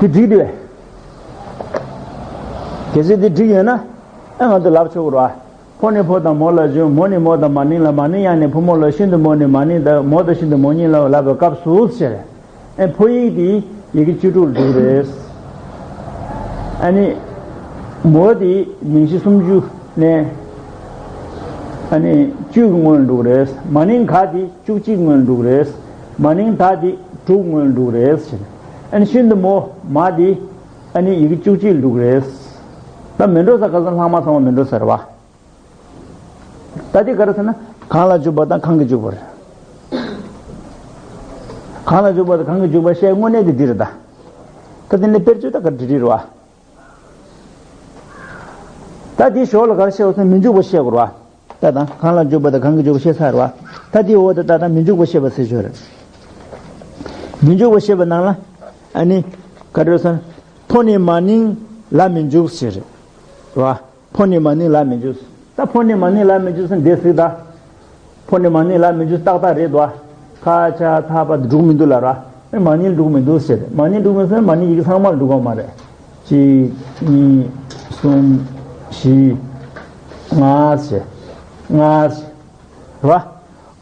དེ་འགྲིག་འདུག་བས། གལ་སྲིད་དེ་འགྲིག་ཡོད་ན་ཨ་ང་ཚོ་ལབ་ཆོག་གི་རེད་བ། ཕོ་ནས་ཕོ་དང་མོ་ལ་བྱོན། མོ་ནས་མོ་དང་མ་ནིང་ལ། མ་ནིང་ཡང་ནས་ཕོ་མོ་ལ། ཤིན་ཏུ་མོ་ནས་མ་ནིང་དང་མོ་དང་ཤིན་ཏུ་མོ་གཉིས་ལ་ལབ་པའི་སྐབས་སུ་ཟེར། ཨེ་ཕོ་ཡིག་དེ་ཡི་གེ་བཅུ་དྲུག་ལ་འགྲོ་གི་རེད། ཨ་ནི་མོ་དེ་མིང་གཞི་སུམ་ཅུ་ནས་ཨ་ནི་བཅུ་གི་སྔོན་ལ་འགྲོ་གི་རེད། མ་ནིང་ག་དེ་བཅུ་གཅིག་སྔོན་ལ་འགྲོ་གི་རེད། མ་ནིང་ད་དེ་དྲུག་སྔོན་ལ་འགྲོ་གི་རེད་ཟེར། ཨ་ནི་ཤིན་ཏུ་མོ་མ་དེ་ཨ་ནི་ཡི་གེ་བཅུ་གཅིག་ལ་འགྲོ་གི་རེད། ད་མི་འགྲོ་ས་ག་ས་ལྷག་མ་ཚང་མ་མི་འགྲོ་ས་རེད་བ། ད་དེ་ག་རེ་ཟེར་ན་གང་ལ་འཇུག་པ་དང་གང་གིས་འཇུག་པ་རེད། གང་ལ་འཇུག་པ་དང་གང་གིས་འཇུག་པ་བཤད་དངོས་གནས་དེ་འདི་རེད་ད། ད་དེ་ནི་དཔེར་བརྗོད་ད་ག་འདྲ་རེད་བ། ད་དེའི་ཞོར་ལ་ག་རེ་བཤད་པ་ཟེར་ན་མི་འཇུག་པ་བཤད་དགོས་རེད་བ། ད་དང་གང་ལ་འཇུག་པ་དང་གང་གིས་འཇུག་པ་བཤད་ཚར་རེད་བ། ད་དེའི་འོག་ཏུ་ད་དང་མི་འཇུག་པ་བཤད་པ་ཟེར་ཞོར་རེད། མི་འཇུག་པ་བཤད་པ་ནང་ལ་ཨ་ནི་ག་རེ་ཟེར་ན་ཕོ་ནི་མ་ནིང་ལ་མི་འཇུག་ཟེར་རེད་བ། ཕོ་ནི་མ་ནིང་ལ་མི་འཇུག་ད་ཕོ་ནི་མ་ནིང་ལ་མི་འཇུག་ཟེར་འདི་ཟིག་ད། ཕོ་ནི་མ་ནིང་ལ་མི་འཇུག་ཏག་ཏག་རེད་དོ། ཁ་ཆ་ཐ་པ་འགྲུབ་མི་འདུག་ལ་ར། མ་ནིང་འགྲུབ་མི་འདུག་ཟེར། མ་ནིང་འགྲུབ་མི་ཟེར་མ་ནིང་ཡི་གེ་ཚང་མ་འགྲུབ་ག་མ་རེད། གཅིག་གཉིས། གསུམ། བཞི། ལྔ་ཟེར། ལྔ་ཟེར། ར།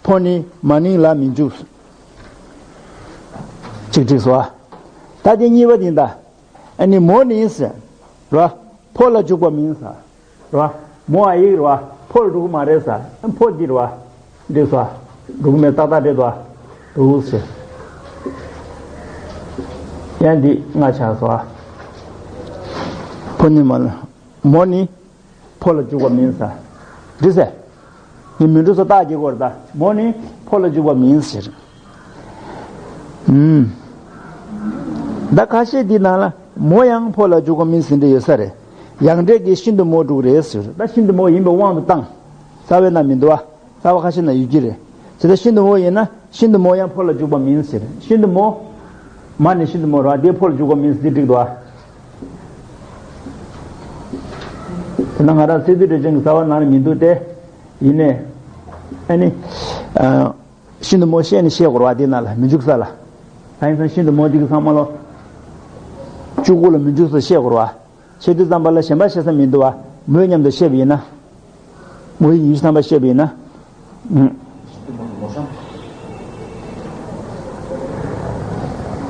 ཕོ་ནི་མ་ནིང་ལ་མི་འཇུག་གཅིག་འགྲིག་སོ། ད་དེ་གཉིས་པ་དེ་ད། ཨ་ནི་མོ་ནི་ཟེར། ར། ཕོ་ལ་འཇུག་པ་མིན་ཟེར། ར། མོ་ཨ་ཡིག་ར། ཕོ་ལ་འགྲོ་གི་མ་རེད་ཟེར། ཕོ་འདི་ར། འདི་ཟེར། འགྲོ་གི་མེད་ཏག་ཏག་རེད་དོ། འདུག་ཟེར། ཡང་འདི་ལྔ་ཆགས་སོ། ཕོ་ནི་མ་ལ། མོ་ནི་ཕོ་ལ་འཇུག་པ་མིན་ས། འགྲིག་ཟེར། ངས་མི་འགྲོ་ས་རྟགས་ཀྱི་སྐོར་ད་མོ་ནི་ཕོ་ལ་འཇུག་པ་མིན་ཟེར། ཨུམ། ད་ཁ་ཤས་འདི་ནང་ལ་མོ་ཡང་ཕོ་ལ་འཇུག་པ་མིན་ཟེར་འདྲ་ཡོད་ས་རེད། ཡང་འགྲེལ་གྱིས་ཤིན་ཏུ་མོ་དྲུག་རེད་ཟེར། ད་ཤིན་ཏུ་མོ་ཡིན་པའི་དབང་དུ་བཏང་། རྩ་བའི་ནང་མི་འདུག་ཨ། རྩ་བ་ཁ་ཤས་ན་ཡོད་ཀྱི་རེད། དེ་ལྟར་ཤིན་ཏུ་མོ་ཡིན་ན་ཤིན་ཏུ་མོ་ཡང་ཕོ་ལ་འཇུག་པ་མིན་ཟེར། ཤིན་ཏུ་མོ། མ་ནི་ཤིན་ཏུ་མོ་ར་དེ་ཕོ་ལ་འཇུག་པ་མིན་ཟེར་འགྲིག་འདུག་ཨ། དེ་ན་ང་རང་སེ་དུ་འདྲ་ཅན་གྱི་རྩ་བ་ནང་ལ་མི་འདུག་སྟེ། ཡིན་ནས། ཨ་ནི། ཨ། ཤིན་ཏུ་མོ་བཤད་ནས་བཤད་དགོས་ར་བ་དེ་ན་ལ་མི་འཇུག་ས་ལ། ད་ཡིན་ཙང་ཤིན་ཏུ་མོ་དེ་གི་ཚང་མ་ལོ། བཅུ་དགུ་ལ་མི་འཇུག་ས་བཤད་དགོས་ར་བ། བཤད་དུས་ཙམ་པ་ལ་གཞན་པ་བཤད་ས་མི་འདུག་བ། མོའི་མཉམ་དུ་བཤད་པ་ཡིན་ན། མོའི་ཡུལ་ཙམ་པ་བཤད་པ་ཡིན་ན། ཨུམ།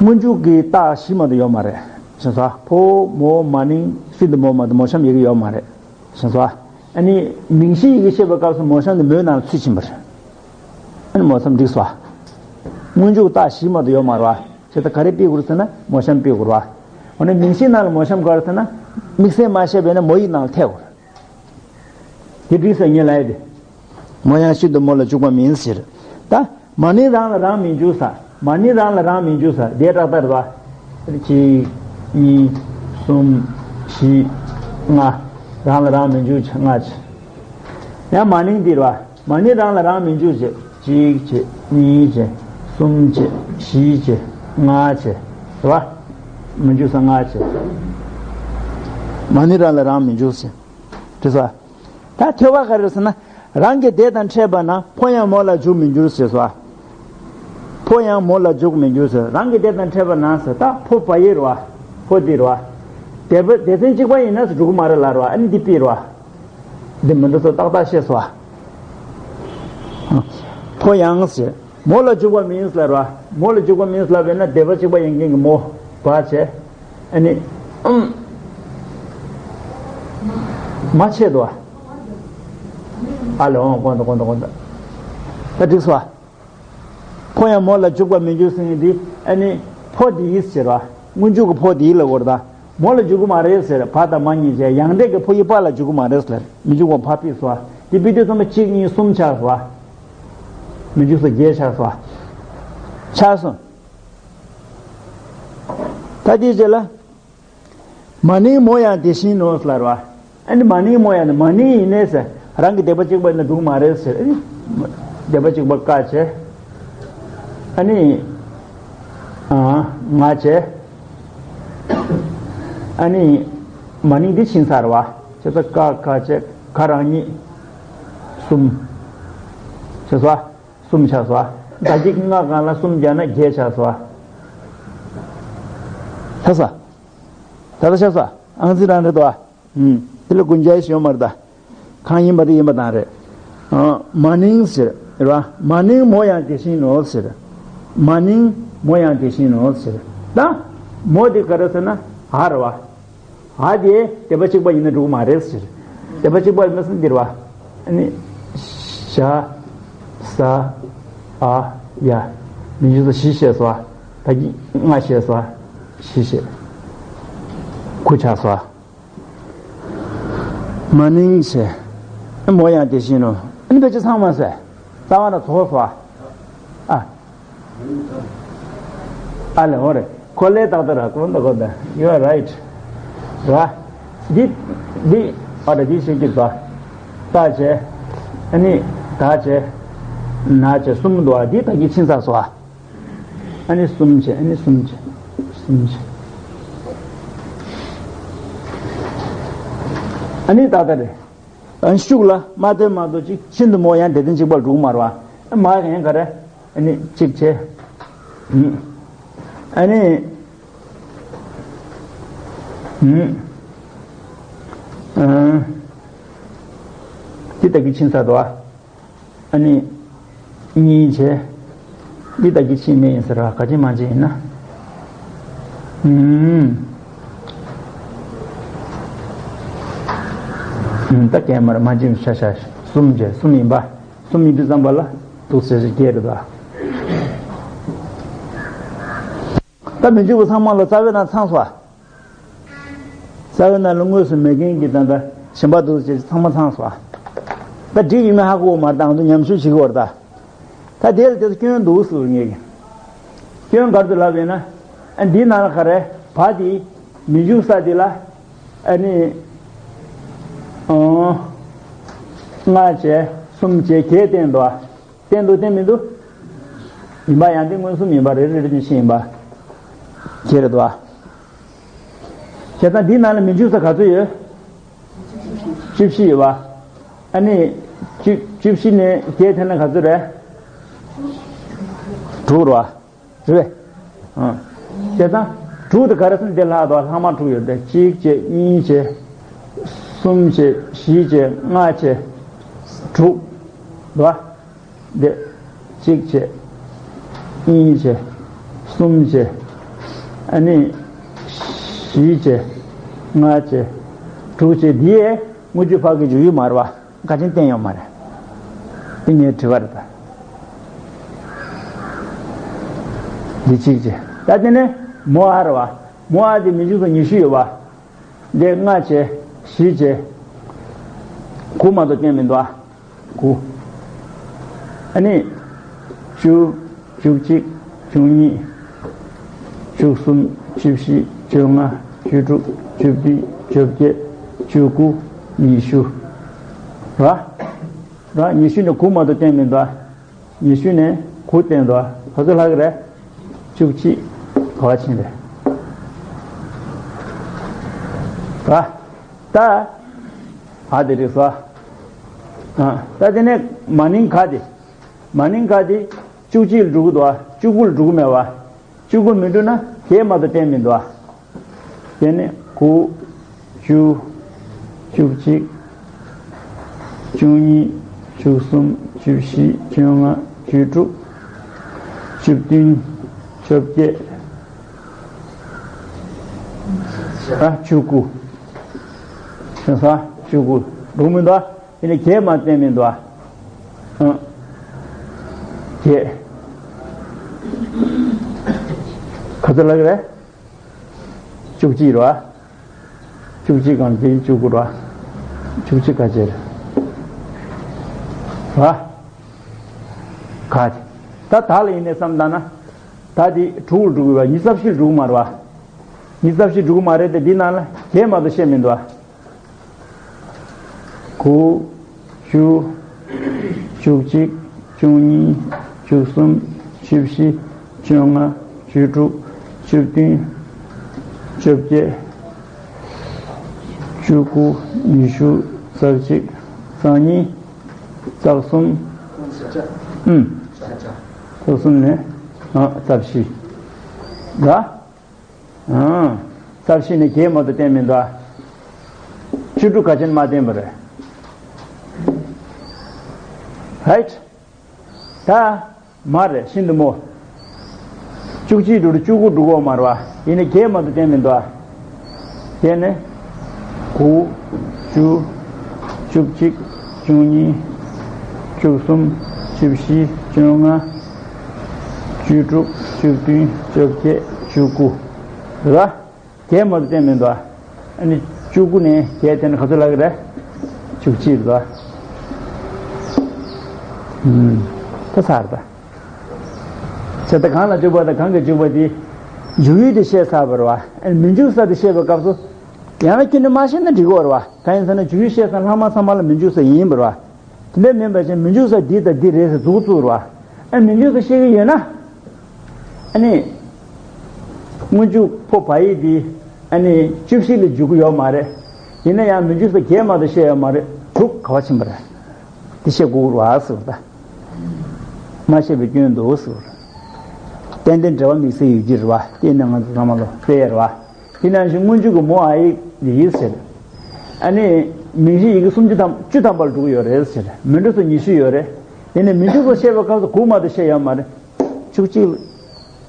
སྔོན་འཇུག་གི་རྟགས་བཞི་མ་གཏོགས་ཡོད་མ་རེད། ཞེས་སོ། ཕོ་མོ་མ་ནིང་ཤིན་ཏུ་མོ་མ་གཏོགས་མོ་གཤམ་ཡི་གེ་ཡོད་མ་རེད། ཞེས་སོ། ཨ་ནི་མིང་གཞིའི་ཡི་གེ་བཤད་པའི་སྐབས་སུ་མོ་གཤམ་དེ་མོའི་ནང་ལ་ཚུད་ཕྱིན་པ་རེད། ཨ་ནི་མོ་གཤམ་འགྲིག་སོ། སྔོན་འཇུག་རྟགས་བཞི་མ་གཏོགས་ཡོད་མ་རེད་བ། བྱས་ཙང་ག་རེ་ཕུད་དགོས་རེད་ཟེར་ན་མོ་གཤམ་ཕུད་དགོས་རེད་བ། འོ་ན་མིང་གཞིའི་ནང་ལ་མོ་གཤམ་ག་རེ་ཟེར་ན། དམིགས་བསལ་མ་བཤད་པས་ན་མོ་ཡི་ནང་ལ་ཐེ་དགོས་རེད། དེ་འགྲིག་སོང་ངས་ལབ་ཡ་དེ། མོ་ཡང་ཤིན་ཏུ་མོ་ལ་འཇུག་པ་མིན་ཟེར། ད། མ་ནིང་རང་ལ་རང་མི་འཇུག་ས། མ་ནིང་རང་ལ་རང་མི་འཇུག་ས་དེ་ཏག་ཏག་རེད་བ། གཅིག་གཉིས། གསུམ། བཞི། ལྔ། རང་ལ་རང་མི་འཇུག་ཆ་ལྔ་ཆ། ཡང་མ་ནིང་འདི་རེད་བ། མ་ནིང་རང་ལ་རང་མི་འཇུག་ཆ། གཅིག་ཆ། གཉིས་ཆ། གསུམ་ཆ། བཞི་ཆ། ལྔ་ཆ། རེད་བ། མི་འཇུག་ས་ལྔ་ཆ། མ་ནིང་རང་ལ་རང་མི་འཇུག་ས། དེ་ཚོ། ད་ཐོས་པ་ག་རེ་ཟེར་ན། རང་གི་དེ་དང་འཕྲད་པ་ན་ཕོ་ཡང་མོ་ལ་འཇུག་མི་འགྱུར་ཟེར་སོ། ཕོ་ཡང་མོ་ལ་འཇུག་མི་འགྱུར་ཟེར། རང་གི་དེ་དང་འཕྲད་པ་ན་ཟེར། ད་ཕོ་བ་ཡི་རེད་བ། ཕོ་འདི་རེད་བ། དེ་བ་སྡེ་ཚན་གཅིག་པ་ཡིན་ན་ཟེར་འགྲོ་གི་མ་རེད་ལབ་རེད་བ། ཨ་ནི་འདི་ཕུད་རེད་བ། འདི་མི་འདུག་ཚོ་ཏག་ཏག་ཤེས་སོ། ཕོ་ཡང་ཟེར། མོ་ལ་འཇུག་པ་མིན་ཟེར་བ། མོ་ལ་འཇུག་པ་མིན་ཟེར་བས་ན་སྡེ་པ་གཅིག་པ་ཡིན་མཁན་གྱི་མོ་བ་བྱས། ཨ་ནི། ཨུམ། མ་ཆད་དོ། ཨ་ལེ་འོང་། གོ་འདུག་གོ་འདུག་གོ་འདུག་ད་འགྲིག་སོང་བ། ཕོ་ཡང་མོ་ལ་འཇུག་པ་མི་འགྱུར་ཟེར་མཁན་འདི་ཨ་ནི་ཕོ་འདི་ཡིས་ཟེར་བ། སྔོན་འཇུག་གི་ཕོ་འདི་ཡིས་ལ་གོ་རེད་ད། མོ་ལ་འཇུག་གི་མ་རེད་ཟེར། བ་དང་མ་གཉིས་བྱས། ཡང་འགྲེལ་གྱི་ཕོ་ཡི་པ་ལ་འཇུག་གི་མ་རེད་ཟེར། མི་འཇུག་པ་ཕ་ཕུད་སོང་བ། འདི་ཕུད་དུས་ཙམ་པ་གཅིག་གཉིས་གསུམ་ཆགས་སོང་བ། མི་འཇུག་ས་བརྒྱད་ཆགས་སོང་བ། ཆགས་སོང་། ད་དེའི་རྗེས་ལ། མ་ནིང་མོ་ཡང་དེ་བཞིན་ནོ་ཟེར་བ། ཨ་ནི་མ་ནིང་མོ་ཡང་ནི་མ་ནིང་ཡིན་ནའི་ཟེར། རང་གི་སྡེ་པ་གཅིག་པ་ཡིན་ན་འགྲིག་མ་རེད་ཟེར། ཨ་ནི། སྡེ་པ་གཅིག་པ་ཀ་བྱས། ཨ་ནི། ཨ། ང་བྱས། ཨ་ནི། མ་ནིང་འདི་ཕྱིན་ཚར་བ། བྱས་ཙང་ཀ་ཀ་བྱས། ག་རང་ཉིད། གསུམ། བྱས་སོ། གསུམ་ཆགས་སོ། ད་གཅིག་ལྔ་སྒང་ལ་གསུམ་བརྒྱབ་ན་བརྒྱད་ཆགས་སོ། ཆགས་སོ། ད་ལྟ་ཆགས་སོ། ཨང་རྩིས་རང་རེད་དོ། ཨུམ། དེ་ལ་དགུན་ཆའི་ཞོ་མར་ད། གང་ཡིན་པ་དེ་ཡིན་པ་དང་རེད། ཨ། མ་ནིང་ཟེར། རེད་བ། མ་ནིང་མོ་ཡང་དེ་བཞིན་ནོ་ཟེར། མ་ནིང་མོ་ཡང་དེ་བཞིན་ནོ་ཟེར། ད། མོ་དེ་ག་རེ་ཟེར་ན། ཨ་རེད་བ། ཨ་དེ་སྡེ་པ་གཅིག་པ་ཡིན་ན་འགྲིག་མ་རེད་ཟེར། སྡེ་པ་གཅིག་པ་ཡིན་ན་ཟེར་འདིར་བ། ཨ་ནི། ཞ། ས། ཨ། ཡ། མི་འཇུག་ས་བཞི་བཤད་སོ། ད་གི་ལྔ་བཤད་སོ། བཞི་བཤད། དགུ་ཆགས་སོ། མ་ནིང་བྱས། མོ་ཡང་དེ་བཞིན་ནོ། ཨ་ནི་ཕལ་ཆེར་ཚང་མ་ཟེར། རྩ་བ་ན་རྫོགས་སོ། ཨ། ཨ་ལེ་འོ་རེད། ཁོ་ལས་ཏག་ཏག་ར་གོ་འདུག་གོ་འདུག You are right. ར། འདི། འདི། ཨ་ར་འདི་ཤེས་ཀྱི་འདུག་ད་བྱས། ཨ་ནི། ད་བྱས། ན་བྱས་གསུམ་འདུག་ཨ་འདི་ད་གི་ཕྱིན་ཚར་སོང་ཨ། ཨ་ནི་གསུམ་བྱས། ཨ་ནི་གསུམ་བྱས། གསུམ་བྱས། ཨ་ནི་ད་ད་རེད། ཨ་ནི་ཤུགས་ལ་མ་ལྟོས་མ་ལྟོས་ཅིག་ཤིན་ཏུ་མོ་ཡང་དེ་དོན་གཅིག་པར་འགྲུག་མ་རེད་བ། མ་ཡང་ག་རེ། ཨ་ནི་གཅིག་བྱས། ཨ་ནི། ཨ། འདི་ལྟ་གི་ཕྱིན་ཚར་འདུག་ཨ། ཨ་ནི། གཉིས་བྱས། འདི་ལྟ་གི་ཕྱིན་མེད་ཡིན་ཟེར་བ་ག་ཅི་མ་ཅི་ཡིན་ན། ཨུམ། ཨུམ། ད་གས་མར་མ་ཅི་ཤ་ཤ་གསུམ་བྱས་གསུམ་ཡིན་པ། གསུམ་ཡིན་དུས་ཙམ་པ་ལ་འདུག་ཟེར་ཞིག་སྐྱེས་རེད་ད། ད་མི་འཇུག་པ་ཚང་མ་ལ་རྩ་བའི་ནང་ཚང་སོ། ས་བོན་ནང་ལ་དངོས་སུ་མེད་མཁན་གྱི་ད་ལྟ་གཞན་པ་འདུག་ཟེར་ཚང་མ་ཚང་སོང་། ད་འགྲིག་ཡོད་མེད་ཧ་གོ་མ་རེད། ད་ང་ཚོ་ཉམས་ཞིབ་བྱེད་ཀྱི་ཡོད་རེད་ད། ད་དེ་ལ་དེ་ཚོ་སྐྱོན་འདུག་ཟེར་ངེས་ཀྱི། སྐྱོན་ག་རེ་འདུག་ལབ་ཡིན་ན། ཨ་འདི་ནང་ལ་ག་རེ་བ་དེ་མི་འཇུག་ས་དེ་ལ་ཨ་ནི་ཨང་ལྔ་བྱས་གསུམ་བྱས་བརྒྱད་བསྟན་འདུག་ཨ། བསྟན་འདུག་བསྟན་མི་འདུག་ཡིན་པ་ཡང་དེ་མངོན་སུམ་ཡིན་པ་རེ་རེ་རེ་བཞིན་ཡིན་པ་ཁྱེད་རེད་འདུག་ཨ། བྱས་ཙང་འདི་ནང་ལ་མི་འཇུག་ས་ག་ཚོད་ཡོད། བཅུ་བཞི་ཡོད་པ། ཨ་ནི་བཅུ་བཅུ་བཞི་ནས་བརྒྱད་ཐལ་ན་ག་ཚོད་རེད། དྲུག་རེད་པ། རེད་པས། ཨ། བྱས་ཙང་དྲུག་དེ་ག་རེ་ཟེར་ན་དེ་ལྷག་དོ་ལྷག་མ་དྲུག་ཡོད་དེ། གཅིག་བྱས་གཉིས་བྱས། གསུམ་བྱས་བཞི་བྱས་ལྔ་བྱས། དྲུག་རེད་པ། འདི། གཅིག་བྱས། གཉིས་བྱས། གསུམ་བྱས། ཨ་ནི། བཞི་བྱས། ལྔ་བྱས། དྲུག་བྱས། འདི་ཡས་དངོས་རྒྱུ་ཕར་གི་འཇུག་ཡུལ་མ་རེད་པ། ག་ཅན་བསྟན་ཡོད་མ་རེད། འདི་ངའི་དྲི་བ་རེད་ད། འདི་གཅིག་བྱས། ད་དེ་ནས་མོ་ཨ་རེད་པ། མོ་ཨ་དེ་མི་འཇུག་ས་ཉི་ཤུ་ཡོད་པ། འདི་ལྔ་བྱས། བཞི་བྱས། དགུ་མ་གཏོགས་བསྟན་མི་འདུག་ཨ། དགུ། ཨ་ནི། བཅུ། བཅུ་གཅིག་བཅུ་གཉིས། བཅུ་གསུམ། བཅུ་བཞི། བཅོ་ལྔ། བཅུ་དྲུག་བཅུ་བདུན། བཅོ་བརྒྱད། བཅུ་དགུ། ཉི་ཤུ། ར། ར། ཉི་ཤུ་ནས་དགུ་མ་གཏོགས་བསྟན་མི་འདུག་ཨ། ཉི་ཤུ་ནས་དགུ་བསྟན་འདུག་ཨ། ག་ཚོད་ལྷག་གི་རེད། བཅུ་གཅིག་ག་པར་ཕྱིན་རེད། ར། ད། ཨ་དེ་རེད་ཟེར། ཨ། ད་དེ་ནས་མ་ནིང་ག་དེ། མ་ནིང་ག་དེ། བཅུ་གཅིག་ལ་འགྲོ་གི་འདུག་ཨ། བཅུ་དགུ་ལ་འགྲོ་གི་མེད་པ། བཅུ་དགུ་མི་འགྲོ་ན་བརྒྱད་མ་གཏོགས་བསྟན་མི་འདུག་ཨ། དེ་ནས་དགུ། བཅུ། བཅུ་གཅིག་བཅུ་གཉིས། བཅུ་གསུམ། བཅུ་བཞི། བཅོ་ལྔ། བཅུ་དྲུག་བཅུ་བདུན། བཅོ་བརྒྱད། ཨ། བཅུ་དགུ། ཤེས་སོང་། བཅུ་དགུ་འགྲོ་མི་འདུག་ཨ། དེ་ནས་བརྒྱད་མ་བསྟན་མི་འདུག་ཨ། ཨ། བརྒྱད། ག་ཚོད་ལྷག་གི་རེད། བཅུ་གཅིག་རེད་པ། བཅུ་གཅིག་གམ་བརྒྱད་ཅུ་དགུ་རེད་པ། བཅུ་གཅིག་ག་ཅེར། རེད་པ། ག་ཅེ། ད་ད་ལ་ཡིན་ནའི་བསམ་བཏང་ན། ད་དེ་དྲུག་ལ་འགྲོ་གི་རེད་པ། ཉི་ཤུ་རྩ་བཞི་ལ་འགྲོ་གི་མ་རེད་པ། ཉི་ཤུ་རྩ་བཞི་འགྲོ་གི་མ་རེད་དེ། འདི་ནང་ལ་བརྒྱད་མ་གཏོགས་བཤད་མི་འདུག་པ། དགུ། བཅུ། བཅུ་གཅིག་བཅུ་གཉིས། བཅུ་གསུམ། བཅུ་བཞི། བཅོ་ལྔ། བཅུ་དྲུག་བཅུ་བདུན། བཅོ་བརྒྱད། བཅུ་དགུ། ཉི་ཤུ། རྩ་གཅིག་རྩ་གཉིས། རྩ་གསུམ། ཨུམ། རྩ་གསུམ་ནས། ཨ། རྩ་བཞི། རེད་པ། ཨང་། རྩ་བཞི་ནས་བརྒྱད་མ་གཏོགས་བསྟན་མི་འདུག་པ། བཅུ་དྲུག་ག་ཅན་མ་བསྟན་པ་རེད། རའིཊ། ད། མ་རེད། ཤིན་ཏུ་མོ། བཅུ་གཅིག་འགྲོ་རུ་བཅུ་དགུ་འགྲོ་གི་ཡོད་མ་རེད་པ། ཡིན་ནའི་བརྒྱད་མ་གཏོགས་བསྟན་མི་འདུག་པ། དེ་ནས། དགུ། བཅུ། བཅུ་གཅིག་བཅུ་གཉིས། བཅུ་གསུམ། བཅུ་བཞི། བཅོ་ལྔ། བཅུ་དྲུག་བཅུ་བདུན། བཅོ་བརྒྱད། བཅུ་དགུ། རེད་པ། བརྒྱད་མ་གཏོགས་བསྟན་མི་འདུག་པ། ཨ་ནི་བཅུ་དགུ་ནས་བརྒྱད་བསྟན་ན་ག་ཚོད་ལྷག་གི་རེད། བཅུ་གཅིག་རེད་པ། ཨུམ། ད་ཚར་ད། བྱས་ཙང་གང་ལ་འཇུག་པ་དང་གང་གིས་འཇུག་པ་དེ། འཇུག་ཡུལ་དེ་བཤད་ཚར་བ་རེད་པ། ཨ་ནི་མི་འཇུག་ས་དེ་བཤད་པའི་སྐབས་སུ། ཡང་ན་ཁྱོད་ནི་མ་བཤད་ན་འགྲིག་གི་རེད་པ། གང་ཡིན་ཟེར་ན་འཇུག་ཡུལ་བཤད་ས་ལྷག་མ་ཚང་མ་ལ་མི་འཇུག་ས་ཡིན་པ་རེད་པ། དེ་འདྲ་མིན་པ་བྱས་མི་འཇུག་ས་འདི་དང་འདི་རེད་ཟེར་མཛུབ་བཙུགས་རེད་པ། ཨ། མི་འཇུག་ས་བཤད་ཀྱི་ཡོད་ན། ཨ་ནི། སྔོན་འཇུག་ཕོ་བ་ཡིག་འདི། ཨ་ནི་བཅུ་བཞི་ལ་འཇུག་གི་ཡོད་མ་རེད། ཡིན་ན་ཡང་མི་འཇུག་ས་བརྒྱད་མ་གཏོགས་བཤད་ཡོད་མ་རེད། དྲུག་ག་པར་ཕྱིན་པ་རེད། འདི་བཤད་དགོས་རེད་པ་ཟེར་བ་ད། མ་བཤད་པའི་སྐྱོན་འདུག་ཟེར་བ་རེད། ཏན་ཏན་འབྲེལ་བ་དམིགས་བསལ་ཡོད་ཀྱི་རེད་པ། དེ་ནི་ང་ཚོ་ཚང་མ་ལ་དཔེ་རེད་པ། དེ་ནང་བཞིན་སྔོན་འཇུག་གི་མོ་ཨ་ཡིག་འདི་ཡིན་ཟེར། ཨ་ནི་མིང་གཞི་ཡི་གེ་སུམ་ཅུ་ཐམ་བཅུ་ཐམ་པ་ལ་འགྲོ་གི་ཡོད་རེད་ཟེར། མི་འགྲོ་ས་ཉི་ཤུ་ཡོད་རེད། དེ་ནས་མི་འཇུག་པ་བཤད་པའི་སྐབས་སུ་དགུ་མ་གཏོགས་བཤད་ཡོད་མ་རེད། བཅུ་གཅིག་ལ་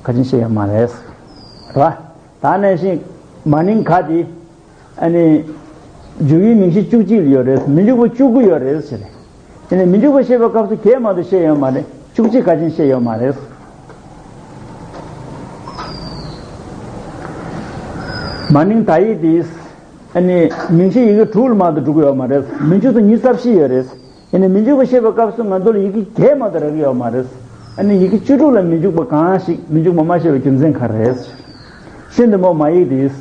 ག་ཅན་བཤད་ཡོད་མ་རེད། རེད་པ། ད་ནང་བཞིན་མ་ནིང་ག་དེ། ཨ་ནི། འཇུག་ཡུལ་མིང་གཞི་བཅུ་གཅིག་ལ་ཡོད་རེད། མི་འཇུག་པ་བཅུ་དགུ་ཡོད་རེད་ཟེར། དེ་ནས་མི་འཇུག་པ་བཤད་པའི་སྐབས་སུ་བརྒྱད་མ་གཏོགས་བཤད་ཡོད་མ་རེད། བཅུ་གཅིག་ག་ཅན་བཤད་ཡོད་མ་རེད། མ་ནིང་ད་ཡིག་དེ། ཨ་ནི་མིང་གཞི་ཡི་གེ་དྲུག་ལ་མ་གཏོགས་འགྲོ་གི་ཡོད་མ་རེད། མི་འཇུག་ཚོ་ཉི་ཤུ་རྩ་བཞི་ཡོད་རེད། ཡིན་ནའི་མི་འཇུག་པ་བཤད་པའི་སྐབས་སུ་ང་ཚོ་ལ་ཡི་གེ་བརྒྱད་མ་གཏོགས་རག་གི་ཡོད་མ་རེད། ཨ་ནི་ཡི་གེ་བཅུ་དྲུག་ལ་མི་འཇུག་པ་གང་ཞིག་མི་འཇུག་པ་མ་བཤད་པའི་རྒྱུ་མཚན་ག་རེ་རེད། ཤིན་ཏུ་མོ་མ་ཡིག་དེས།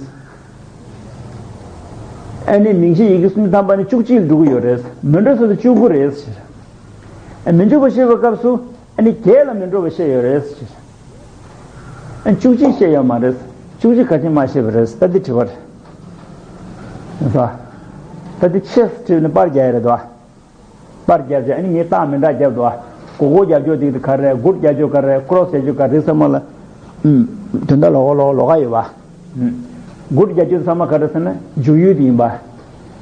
ཨ་ནི་མིང་གཞི་ཡི་གེ་གསུམ་ཐམ་པ་ནི་བཅུ་གཅིག་ལ་འགྲོ་གི་ཡོད་རེད། མི་འགྲོ་ས་དེ་བཅུ་དགུ་རེད། ཨ་མི་འཇུག་པ་བཤད་པའི་སྐབས་སུ་ཨ་ནི་བརྒྱད་ལ་མི་འགྲོ་བ་བཤད་ཡོད་རེད། ཨ་བཅུ་གཅིག་བཤད་ཡོད་མ་རེད། བཅུ་གཅིག་ག་ཅི་མ་བཤད་པ་རེད། ད་འདི་དྲི་བ་རེད། ད་འདི་ཆེས་དྲི་བ་ནི་པར་རྒྱག་ཡ་རེད་དོ། པར་རྒྱབ་བྱས་ཨ་ནི་ངས་རྟགས་མི་འདྲ་རྒྱབ་འདུག་ཨ། གོ་གོ་རྒྱབ་ཕྱོགས་དེ་ག་རེ་རེད། སྒུར་རྒྱབ་ཕྱོགས་ག་རེ་རེད། ཀོ་རོ་སི་རྒྱབ་ཕྱོགས་ག་རེ་རེད་ཚང་མ་ལ། ཨུམ། དོན་དག་ལོགས་ཀ་ལོགས་ཀ་ལོགས་ཀ་ཡོད་པ། ཨུམ། སྒུར་རྒྱབ་ཕྱོགས་ཚང་མ་ག་རེ་ཟེར་ན་འཇུག་ཡུལ་དེ་ཡིན་པ།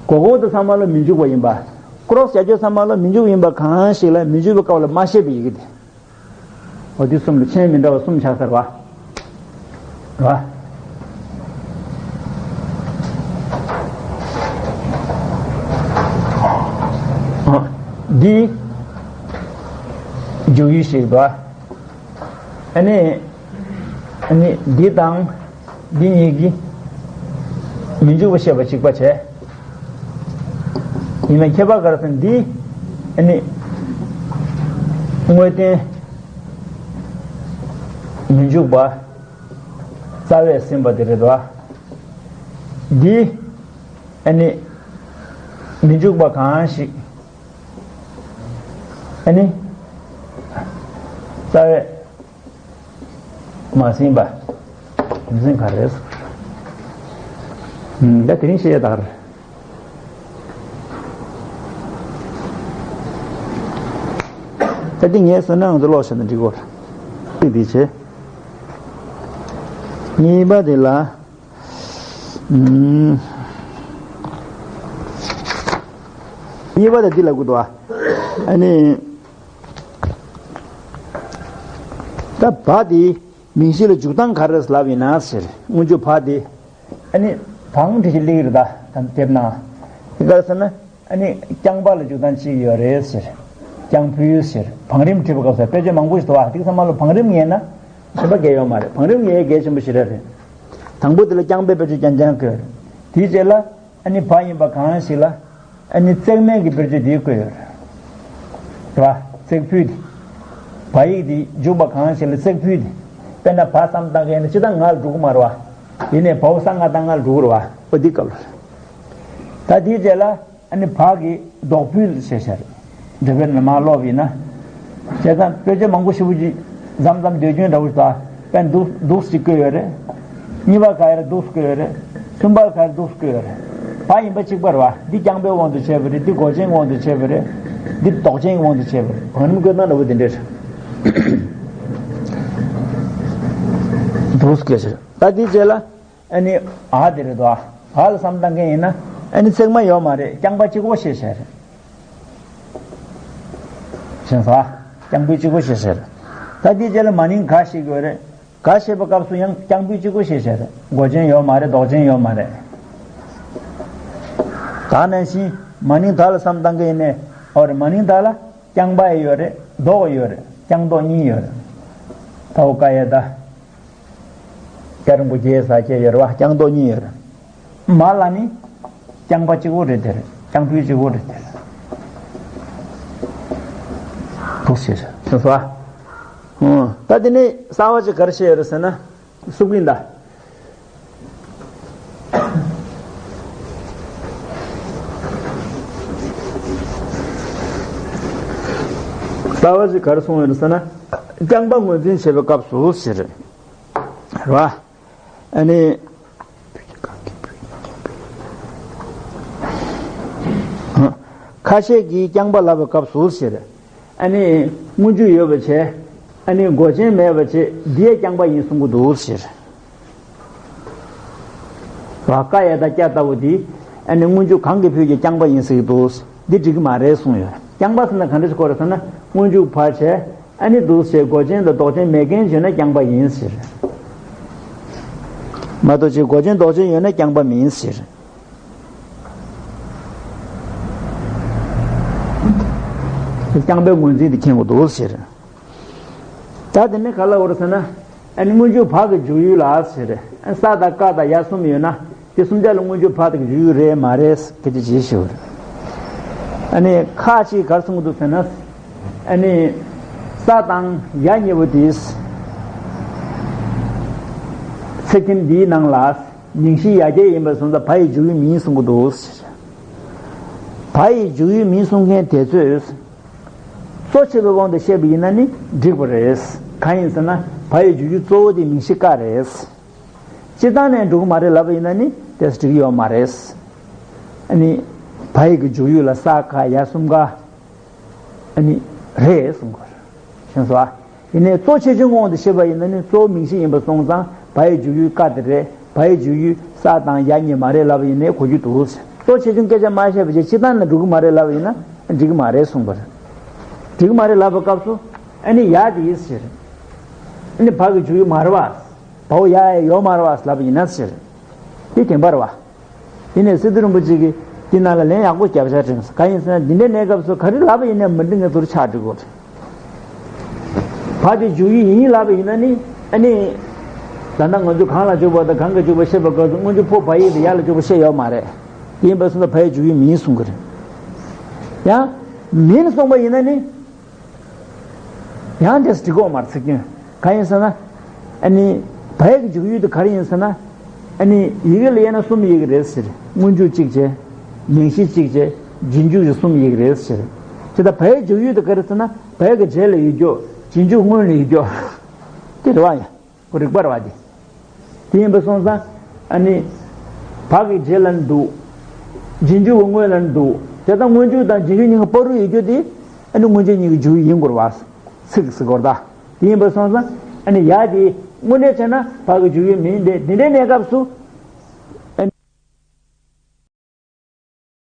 གོ་གོ་དེ་ཚང་མ་ལ་མི་འཇུག་པ་ཡིན་པ། ཀོ་རོ་སི་རྒྱབ་ཕྱོགས་ཚང་མ་ལ་མི་འཇུག་པ་ཡིན་པ་གང་ཞིག་ལ་མི་འཇུག་པའི་སྐབས་ལ་མ་བཤད་པའི་ཡི་གེ་དེ། འོ་དེ་གསུམ་ལ་མཆན་མི་འདྲ་བ་གསུམ་ཆགས་ཚར་བ། རེད་བ། འོ། འདི་འཇུག་ཡུལ་ཞིག་རེད་བ། ཨ་ནི། ཨ་ནི་འདི་དང་འདི་གཉིས་ཀྱིས་མི་འཇུག་པ་བཤད་པ་གཅིག་པ་བྱས། ཡིན་ན་ཁྱད་པར་ག་རེ་ཟེར་ན་འདི་ཨ་ནི་དངོས་བསྟན་མི་འཇུག་པ་རྩ་བས་ཟིན་པ་དེ་རེད་དོ། འདི་ཨ་ནི་མི་འཇུག་པ་གང་ཞིག་ཨ་ནི་རྩ་བས་མ་ཟིན་པ། མི་ཟིན་ག་རེ་རེད། ད་དེ་རིང་བཤད་ཡ་ད་ག་རེ། ད་འདི་ངས་བསམ་ན་ང་ཚོ་ཀློག་བྱས་ན་འགྲིག་གོ། འདི་འདི་བྱས། གཉིས་པ་དེ་ལ། ཨུམ། གཉིས་པ་དེ་འདི་ལ་གོ་འདུག་ཨ། ཨ་ནི། ད་བ་དེ་མིང་གཞི་ལ་འཇུག་སྟངས་ག་རེ་ལབ་ཡིན་ན་ཟེར། སྔོན་འཇུག་བ་དེ། ཨ་ནི་བང་བྲིས་ཤིག་སླེབས་ཀྱི་རེད་ད། ད་དེབ་ནང་། དེ་ག་རེ་ཟེར་ན། ཨ་ནི་རྐྱང་པ་ལ་འཇུག་སྟངས་གཅིག་ཡོད་རེད་ཟེར། རྐྱང་ཕུད་ཟེར། བང་རིམ་བྲིས་པའི་སྐབས་སུ་དཔེ་ཆ་མང་པོ་ཞིག་འདུག་བ། དེ་ཚང་མ་ལ་བང་རིམ་ངེས་ན་གཞན་པ་གལ་ཡོད་མ་རེད། བང་རིམ་ངེས་གལ་ཆེན་པོ་ཞིག་རེད། དང་པོ་དེ་ལ་རྐྱང་པའི་དཔེ་བརྗོད་རྐྱང་རྐྱང་དགོས། དེའི་རྗེས་ལ་ཨ་ནི་བ་ཡིན་པ་གང་ཞིག་ལ་ཨ་ནི་བརྩེགས་མའི་གི་དཔེ་བརྗོད་དེ་དགོས་ཡོད་རེད། རེད་བ། བརྩེགས་ཕུད་དེ། བ་ཡིག་དེ་འཇུག་པ་གང་ཞིག་ལ་བརྩེགས་ཕུད་དེ། དཔེར་ན་བ་བསམ་བཏང་མཁན་ནི་སྤྱིར་བཏང་ང་ལ་འགྲོ་གི་མ་རེད་བ། ཡིན་ནའི་བའོ་ས་ང་བཏང་ང་ལ་འགྲོ་གི་རེད་བ། ཨོ་འདི་སྐབས་ལ། ད་དེའི་རྗེས་ལ། ཨ་ནི་བ་གི་ལྡོག་ཕུད་ཞེས་བྱ་རེད། འགྲེལ་པའི་ནང་མར་ཀློག་པ་ཡིན་ན། བྱས་ཙང་དཔེ་ཆ་མང་པོ་ཞེ་པོ་ཅིག་མཚམས་མཚམས་ཟློས་སྐྱོན་འདྲ་བོ་ཞིག་དང་དཔེ་འདུག་འདུག་ཅིག་བཀོད་ཡོད་རེད། གཉིས་པ་ག་ཡར་འདུག་བཀོད་ཡོད་རེད། གསུམ་པ་ག་ཡར་འདུག་བཀོད་ཡོད་རེད། བ་ཡིན་པ་གཅིག་པ་རེད་བ། འདི་རྐྱང་པའི་དབང་དུ་བྱས་པ་རེད། འདི་མགོ་ཅན་དབང་དུ་བྱས་པ་རེད། འདི་ལྡོག་ཅན་དབང་དུ་བྱས་པ་རེད། བང་རིམ་བཀོད་སྟངས་འདྲ་བོ་དེ་འདྲ་རེད། འདུག་བཀོད་ཡོད་རེད། ད་འདིའི་རྗེས་ལ། ཨ་ནི་ཨ་དེ་རེད་དོ། ཨ་ལ་བསམ་བཏང་མཁན་ཡིན་ན་ཨ་ནི་བརྩེགས་མ་ཡོད་མ་རེད། རྐྱང་པ་གཅིག་པོ་ཞེས་བྱ་རེད། ཞེས་སོ། རྐྱང་པོའི་གཅིག་པོ་ཞེས་བྱ་རེད། ད་དེའི་རྗེས་ལ་མ་ནིང་ག་ཞེས་དགོས་རེད། ག་ཞེས་པའི་སྐབས་སུ་ཡང་རྐྱང་པོའི་གཅིག་པོ་ཞེས་བྱ་རེད། མགོ་ཅན་ཡོད་མ་རེད། ལྡོག་ཅན་ཡོད་མ་རེད། ད་ནང་བཞིན་མ་ནིང་ད་ལ་བསམ་བཏང་མཁན་ཡིན་ནའི་ཨོ་རེད། མ་ནིང་ད་ལ་རྐྱང་པ་ཡོད་རེད། ལྡོག་ཡོད་རེད། རྐྱང་ལྡོག་གཉིས་ཡོད་རེད། ད་འོ་ཀ་ཡ་ད། སྐྱ་རིང་པོ་རྒྱས་ས་བཅས་ཡོད་རེད་བ། རྐྱང་ལྡོག་གཉིས་ཡོད་རེད། མ་ལ་ནི་རྐྱང་པ་གཅིག་པོ་རེད་དེ། རྐྱང་ཕུད་གཅིག་པོ་རེད་དེ། འདུག་ཟེར་སོང་བ། ད་དེ་ནས་གསར་བ་ཅིག་ག་རེ་བཤད་ཡོད་རེད་ཟེར་ན། སུབ་ཀིན་ད། གསར་བ་ཅིག་ག་རེ་གསུངས་ཡོད་རེད་ཟེར་ན། རྐྱང་པ་ངོས་འཛིན་བྱེད་པའི་སྐབས་སུ་ཟེར། རེད་བ། ཨ་ནི། ཁ་ཤས་ཀྱིས་རྐྱང་པ་ལབ་པའི་སྐབས་སུ་ཟེར། ཨ་ནི་སྔོན་འཇུག་ཡོད་པ་བྱས། ཨ་ནི་མགོ་ཅན་མེད་པ་བྱས། འདི་ཡང་རྐྱང་པ་ཡིན་གསུང་གི་འདུག་ཟེར། ར་ཀ་ཡ་ད་ཀྱ་ལྟ་བུ་འདི། ཨ་ནི་སྔོན་འཇུག་གང་གི་ཕུད་ཀྱིས་རྐྱང་པ་ཡིན་ཟེར་གྱི་འདུག། འདི་འགྲིག་གི་མ་རེད་གསུངས་ཡོད། རྐྱང་པ་ཟེར་ན་ག་འདྲ་ཞིག་གོ་རེད་ཟེར་ན། སྔོན་འཇུག་བ་བྱས། ཨ་ནི་འདུག་ཟེར། མགོ་ཅན་དང་ལྡོག་ཅན་མེད་མཁན་བརྗོད་ན་རྐྱང་པ་ཡིན་ཟེར། མ་གཏོགས་ཅིག་མགོ་ཅན་ལྡོག་ཅན་ཡོད་ན་རྐྱང་པ་མིན་ཟེར། རྐྱང་པའི་ངོས་འཛིན་དེ་མཁྱེན་དགོས་འདུག་ཟེར། ད་དེ་ནས་ག་ལ་འོར་ཟེར་ན། ཨ་ནི་སྔོན་འཇུག་བ་གི་འཇུག་ཡུལ་ལ་ཟེར། ཨ་ས་དང་ཀ་དང་ཡ་གསུམ་ཡོད་ན། དེ་གསུམ་ཆར་ལ་སྔོན་འཇུག་ཕར་དེ་གི་འཇུག་ཡུལ་རེད་མ་རེད་སྐད་ཆ་ཅིག་ཞུ་བ་རེད། ཨ་ནི་ཁ་ཅིག་ག་རེ་གསུང་གི་འདུག་ཟེར་ན། ཨ་ནི་ས་དང་ཡ་གཉིས་པོ་དེ་ཚིག་རྒྱན་འདིའི་ནང་ལ་མིང་གཞི་ཡ་གྱལ་ཡིན་པ་སོང་ཙང་བ་ཡི་འཇུག་ཡུལ་མིན་གསུང་གི་འདུག་ཟེར། བ་ཡི་འཇུག་ཡུལ་མིན་གསུང་མཁན་དེ་ཚོས་གཙོ་ཆེ་བའི་དབང་དུ་བཤད་པ་ཡིན་ན་ནི་འགྲིག་པ་རེད། གང་ཡིན་ཟེར་ན་བ་ཡི་འཇུག་ཡུལ་གཙོ་བོ་དེ་མིང་གཞི་ཀ་རེད། སྤྱིར་བཏང་ནས་འགྲོ་གི་མ་རེད་ལབ་པ་ཡིན་ན་ནི་དེ་འགྲིག་གི་ཡོད་མ་རེད། ཨ་ནི་བ་ཡི་གི་འཇུག་ཡུལ་ལ་ས་ཀ་ཡ་གསུམ་ཀ་ཨ་ནི་རེད་གསུང་གི་རེད། ཤེས་སོང་ཨ། ཡིན་ནའི་གཙོ་ཆེ་ཆུང་དབང་དུ་བཤད་པ་ཡིན་ན་ནི་གཙོ་བོ་མིང་གཞི་ཡིན་པ་སོང་ཙང་བ་ཡི་འཇུག་ཡུལ་ཀ་དེ་རེད། བ་ཡི་འཇུག་ཡུལ་ས་དང་ཡ་གཉིས་མ་རེད་ལབ་པ་ཡིན་ནའི་གོ་རྒྱུ་འདུག། གཙོ་ཆེ་ཆུང་སྐད་ཆ་མ་བཤད་པ་བྱས་སྤྱིར་བཏང་ནས་འགྲོ་གི་མ་རེད་ལབ་པ་ཡིན་ན་འགྲིག་གི་མ་རེད་གསུངས་པ་རེད། འགྲིག་གི་མ་རེད་ལབ་པའི་སྐབས་སུ་ཨ་ནི་ཡ་དེ་ཡིས་ཟེར། ཨ་ནི་བ་གི་འཇུག་ཡུལ་མ་རེད་བ། བའོ་ཡ་ཡ་ཡོད་མ་རེད་བ་ལབ་པ་ཡིན་ན་ཟེར། དེ་བདེན་པ་རེད་བ། དེ་ནས་སི་ཏུ་རིན་པོ་ཆེ་གིས་དེ་ནང་ལ་ལན་ཡག་པོ་རྒྱབ་ཤག་དྲན་སོང་། གང་ཡིན་ཟེར་ན་འདི་འདྲའི་གནས་སྐབས་སུ་ག་རེ་ལབ་པ་ཡིན་ནའི་མི་འགྲིག་ངེས་ཚུལ་ཆགས་འགྲིག་གོ། བ་དེ་འཇུག་ཡུལ་ཡིན་ལབ་པ་ཡིན་ན་ནི་ཨ་ནི། ད་ལྟ་ང་ཚོས་གང་ལ་འཇུག་པ་དང་གང་གིས་འཇུག་པ་བཤད་པའི་སྐབས་སུ་སྔོན་འཇུག་ཕོ་བ་ཡིག་དེ་ཡ་ལ་འཇུག་པ་བཤད་ཡོད་མ་རེད། དེ་ཡིན་པ་སོང་ཙང་བ་ཡི་འཇུག་ཡུལ་མིན་གསུང་གི་རེད། ཡང་མིན་གསུངས་པ་ཡིན་ན་ནི། ཡང་དེ་འགྲིག་གོ་མ་རེད་ཚིག་རྒྱན། གང་ཡིན་ཟེར་ན། ཨ་ནི། བ་ཡི་གི་འཇུག་ཡུལ་དེ་ག་རེ་ཡིན་ཟེར་ན། ཨ་ནི་ཡི་གེ་ལ་དབྱེ་ན་གསུམ་ཡོད་ཀྱི་རེད་ཟེར། སྔོན་འཇུག་གཅིག་བྱས། མིང་གཞི་གཅིག་བྱས། རྗེས་འཇུག་གི་གསུམ་ཡོད་ཀྱི་རེད་ཟེར། དེ་ལྟར་བ་ཡི་འཇུག་ཡུལ་དེ་ག་རེ་ཟེར་ན་བ་ཡི་གི་རྗེས་ལ་ཡོད་རྒྱུ། རྗེས་འཇུག་སྔོན་ལ་ཡོད་རྒྱུ། དེ་རེད་བ་ཡ། ཁོ་རིག་པ་རེད་བ་དེ། དེ་ཡིན་པ་སོང་ཙང་ཨ་ནི། བ་གི་རྗེས་ལ་འདུག། རྗེས་འཇུག་གི་སྔོན་ལ་འདུག། དེ་ལྟར་སྔོན་འཇུག་དང་རྗེས་འཇུག་གཉིས་ཀ་བར་དུ་ཡོད་རྒྱུ་དེ་ཨ་ནི་སྔོན་འཇུག་གཉིས་ཀྱི་འཇུག་ཡུལ་ཡིན་དགོས་རེད་བ། ཚིག་ཟེར་དགོས་རེད་ད། དེ་ཡིན་པ་སོང་ཙང་ཨ་ནི་ཡ་དེ་དངོས་འབྲེལ་བྱས་ན་བ་གི་འཇུག་ཡུལ་མིན་ཏེ་འདི་འདྲའི་གནས་སྐབས་སུ་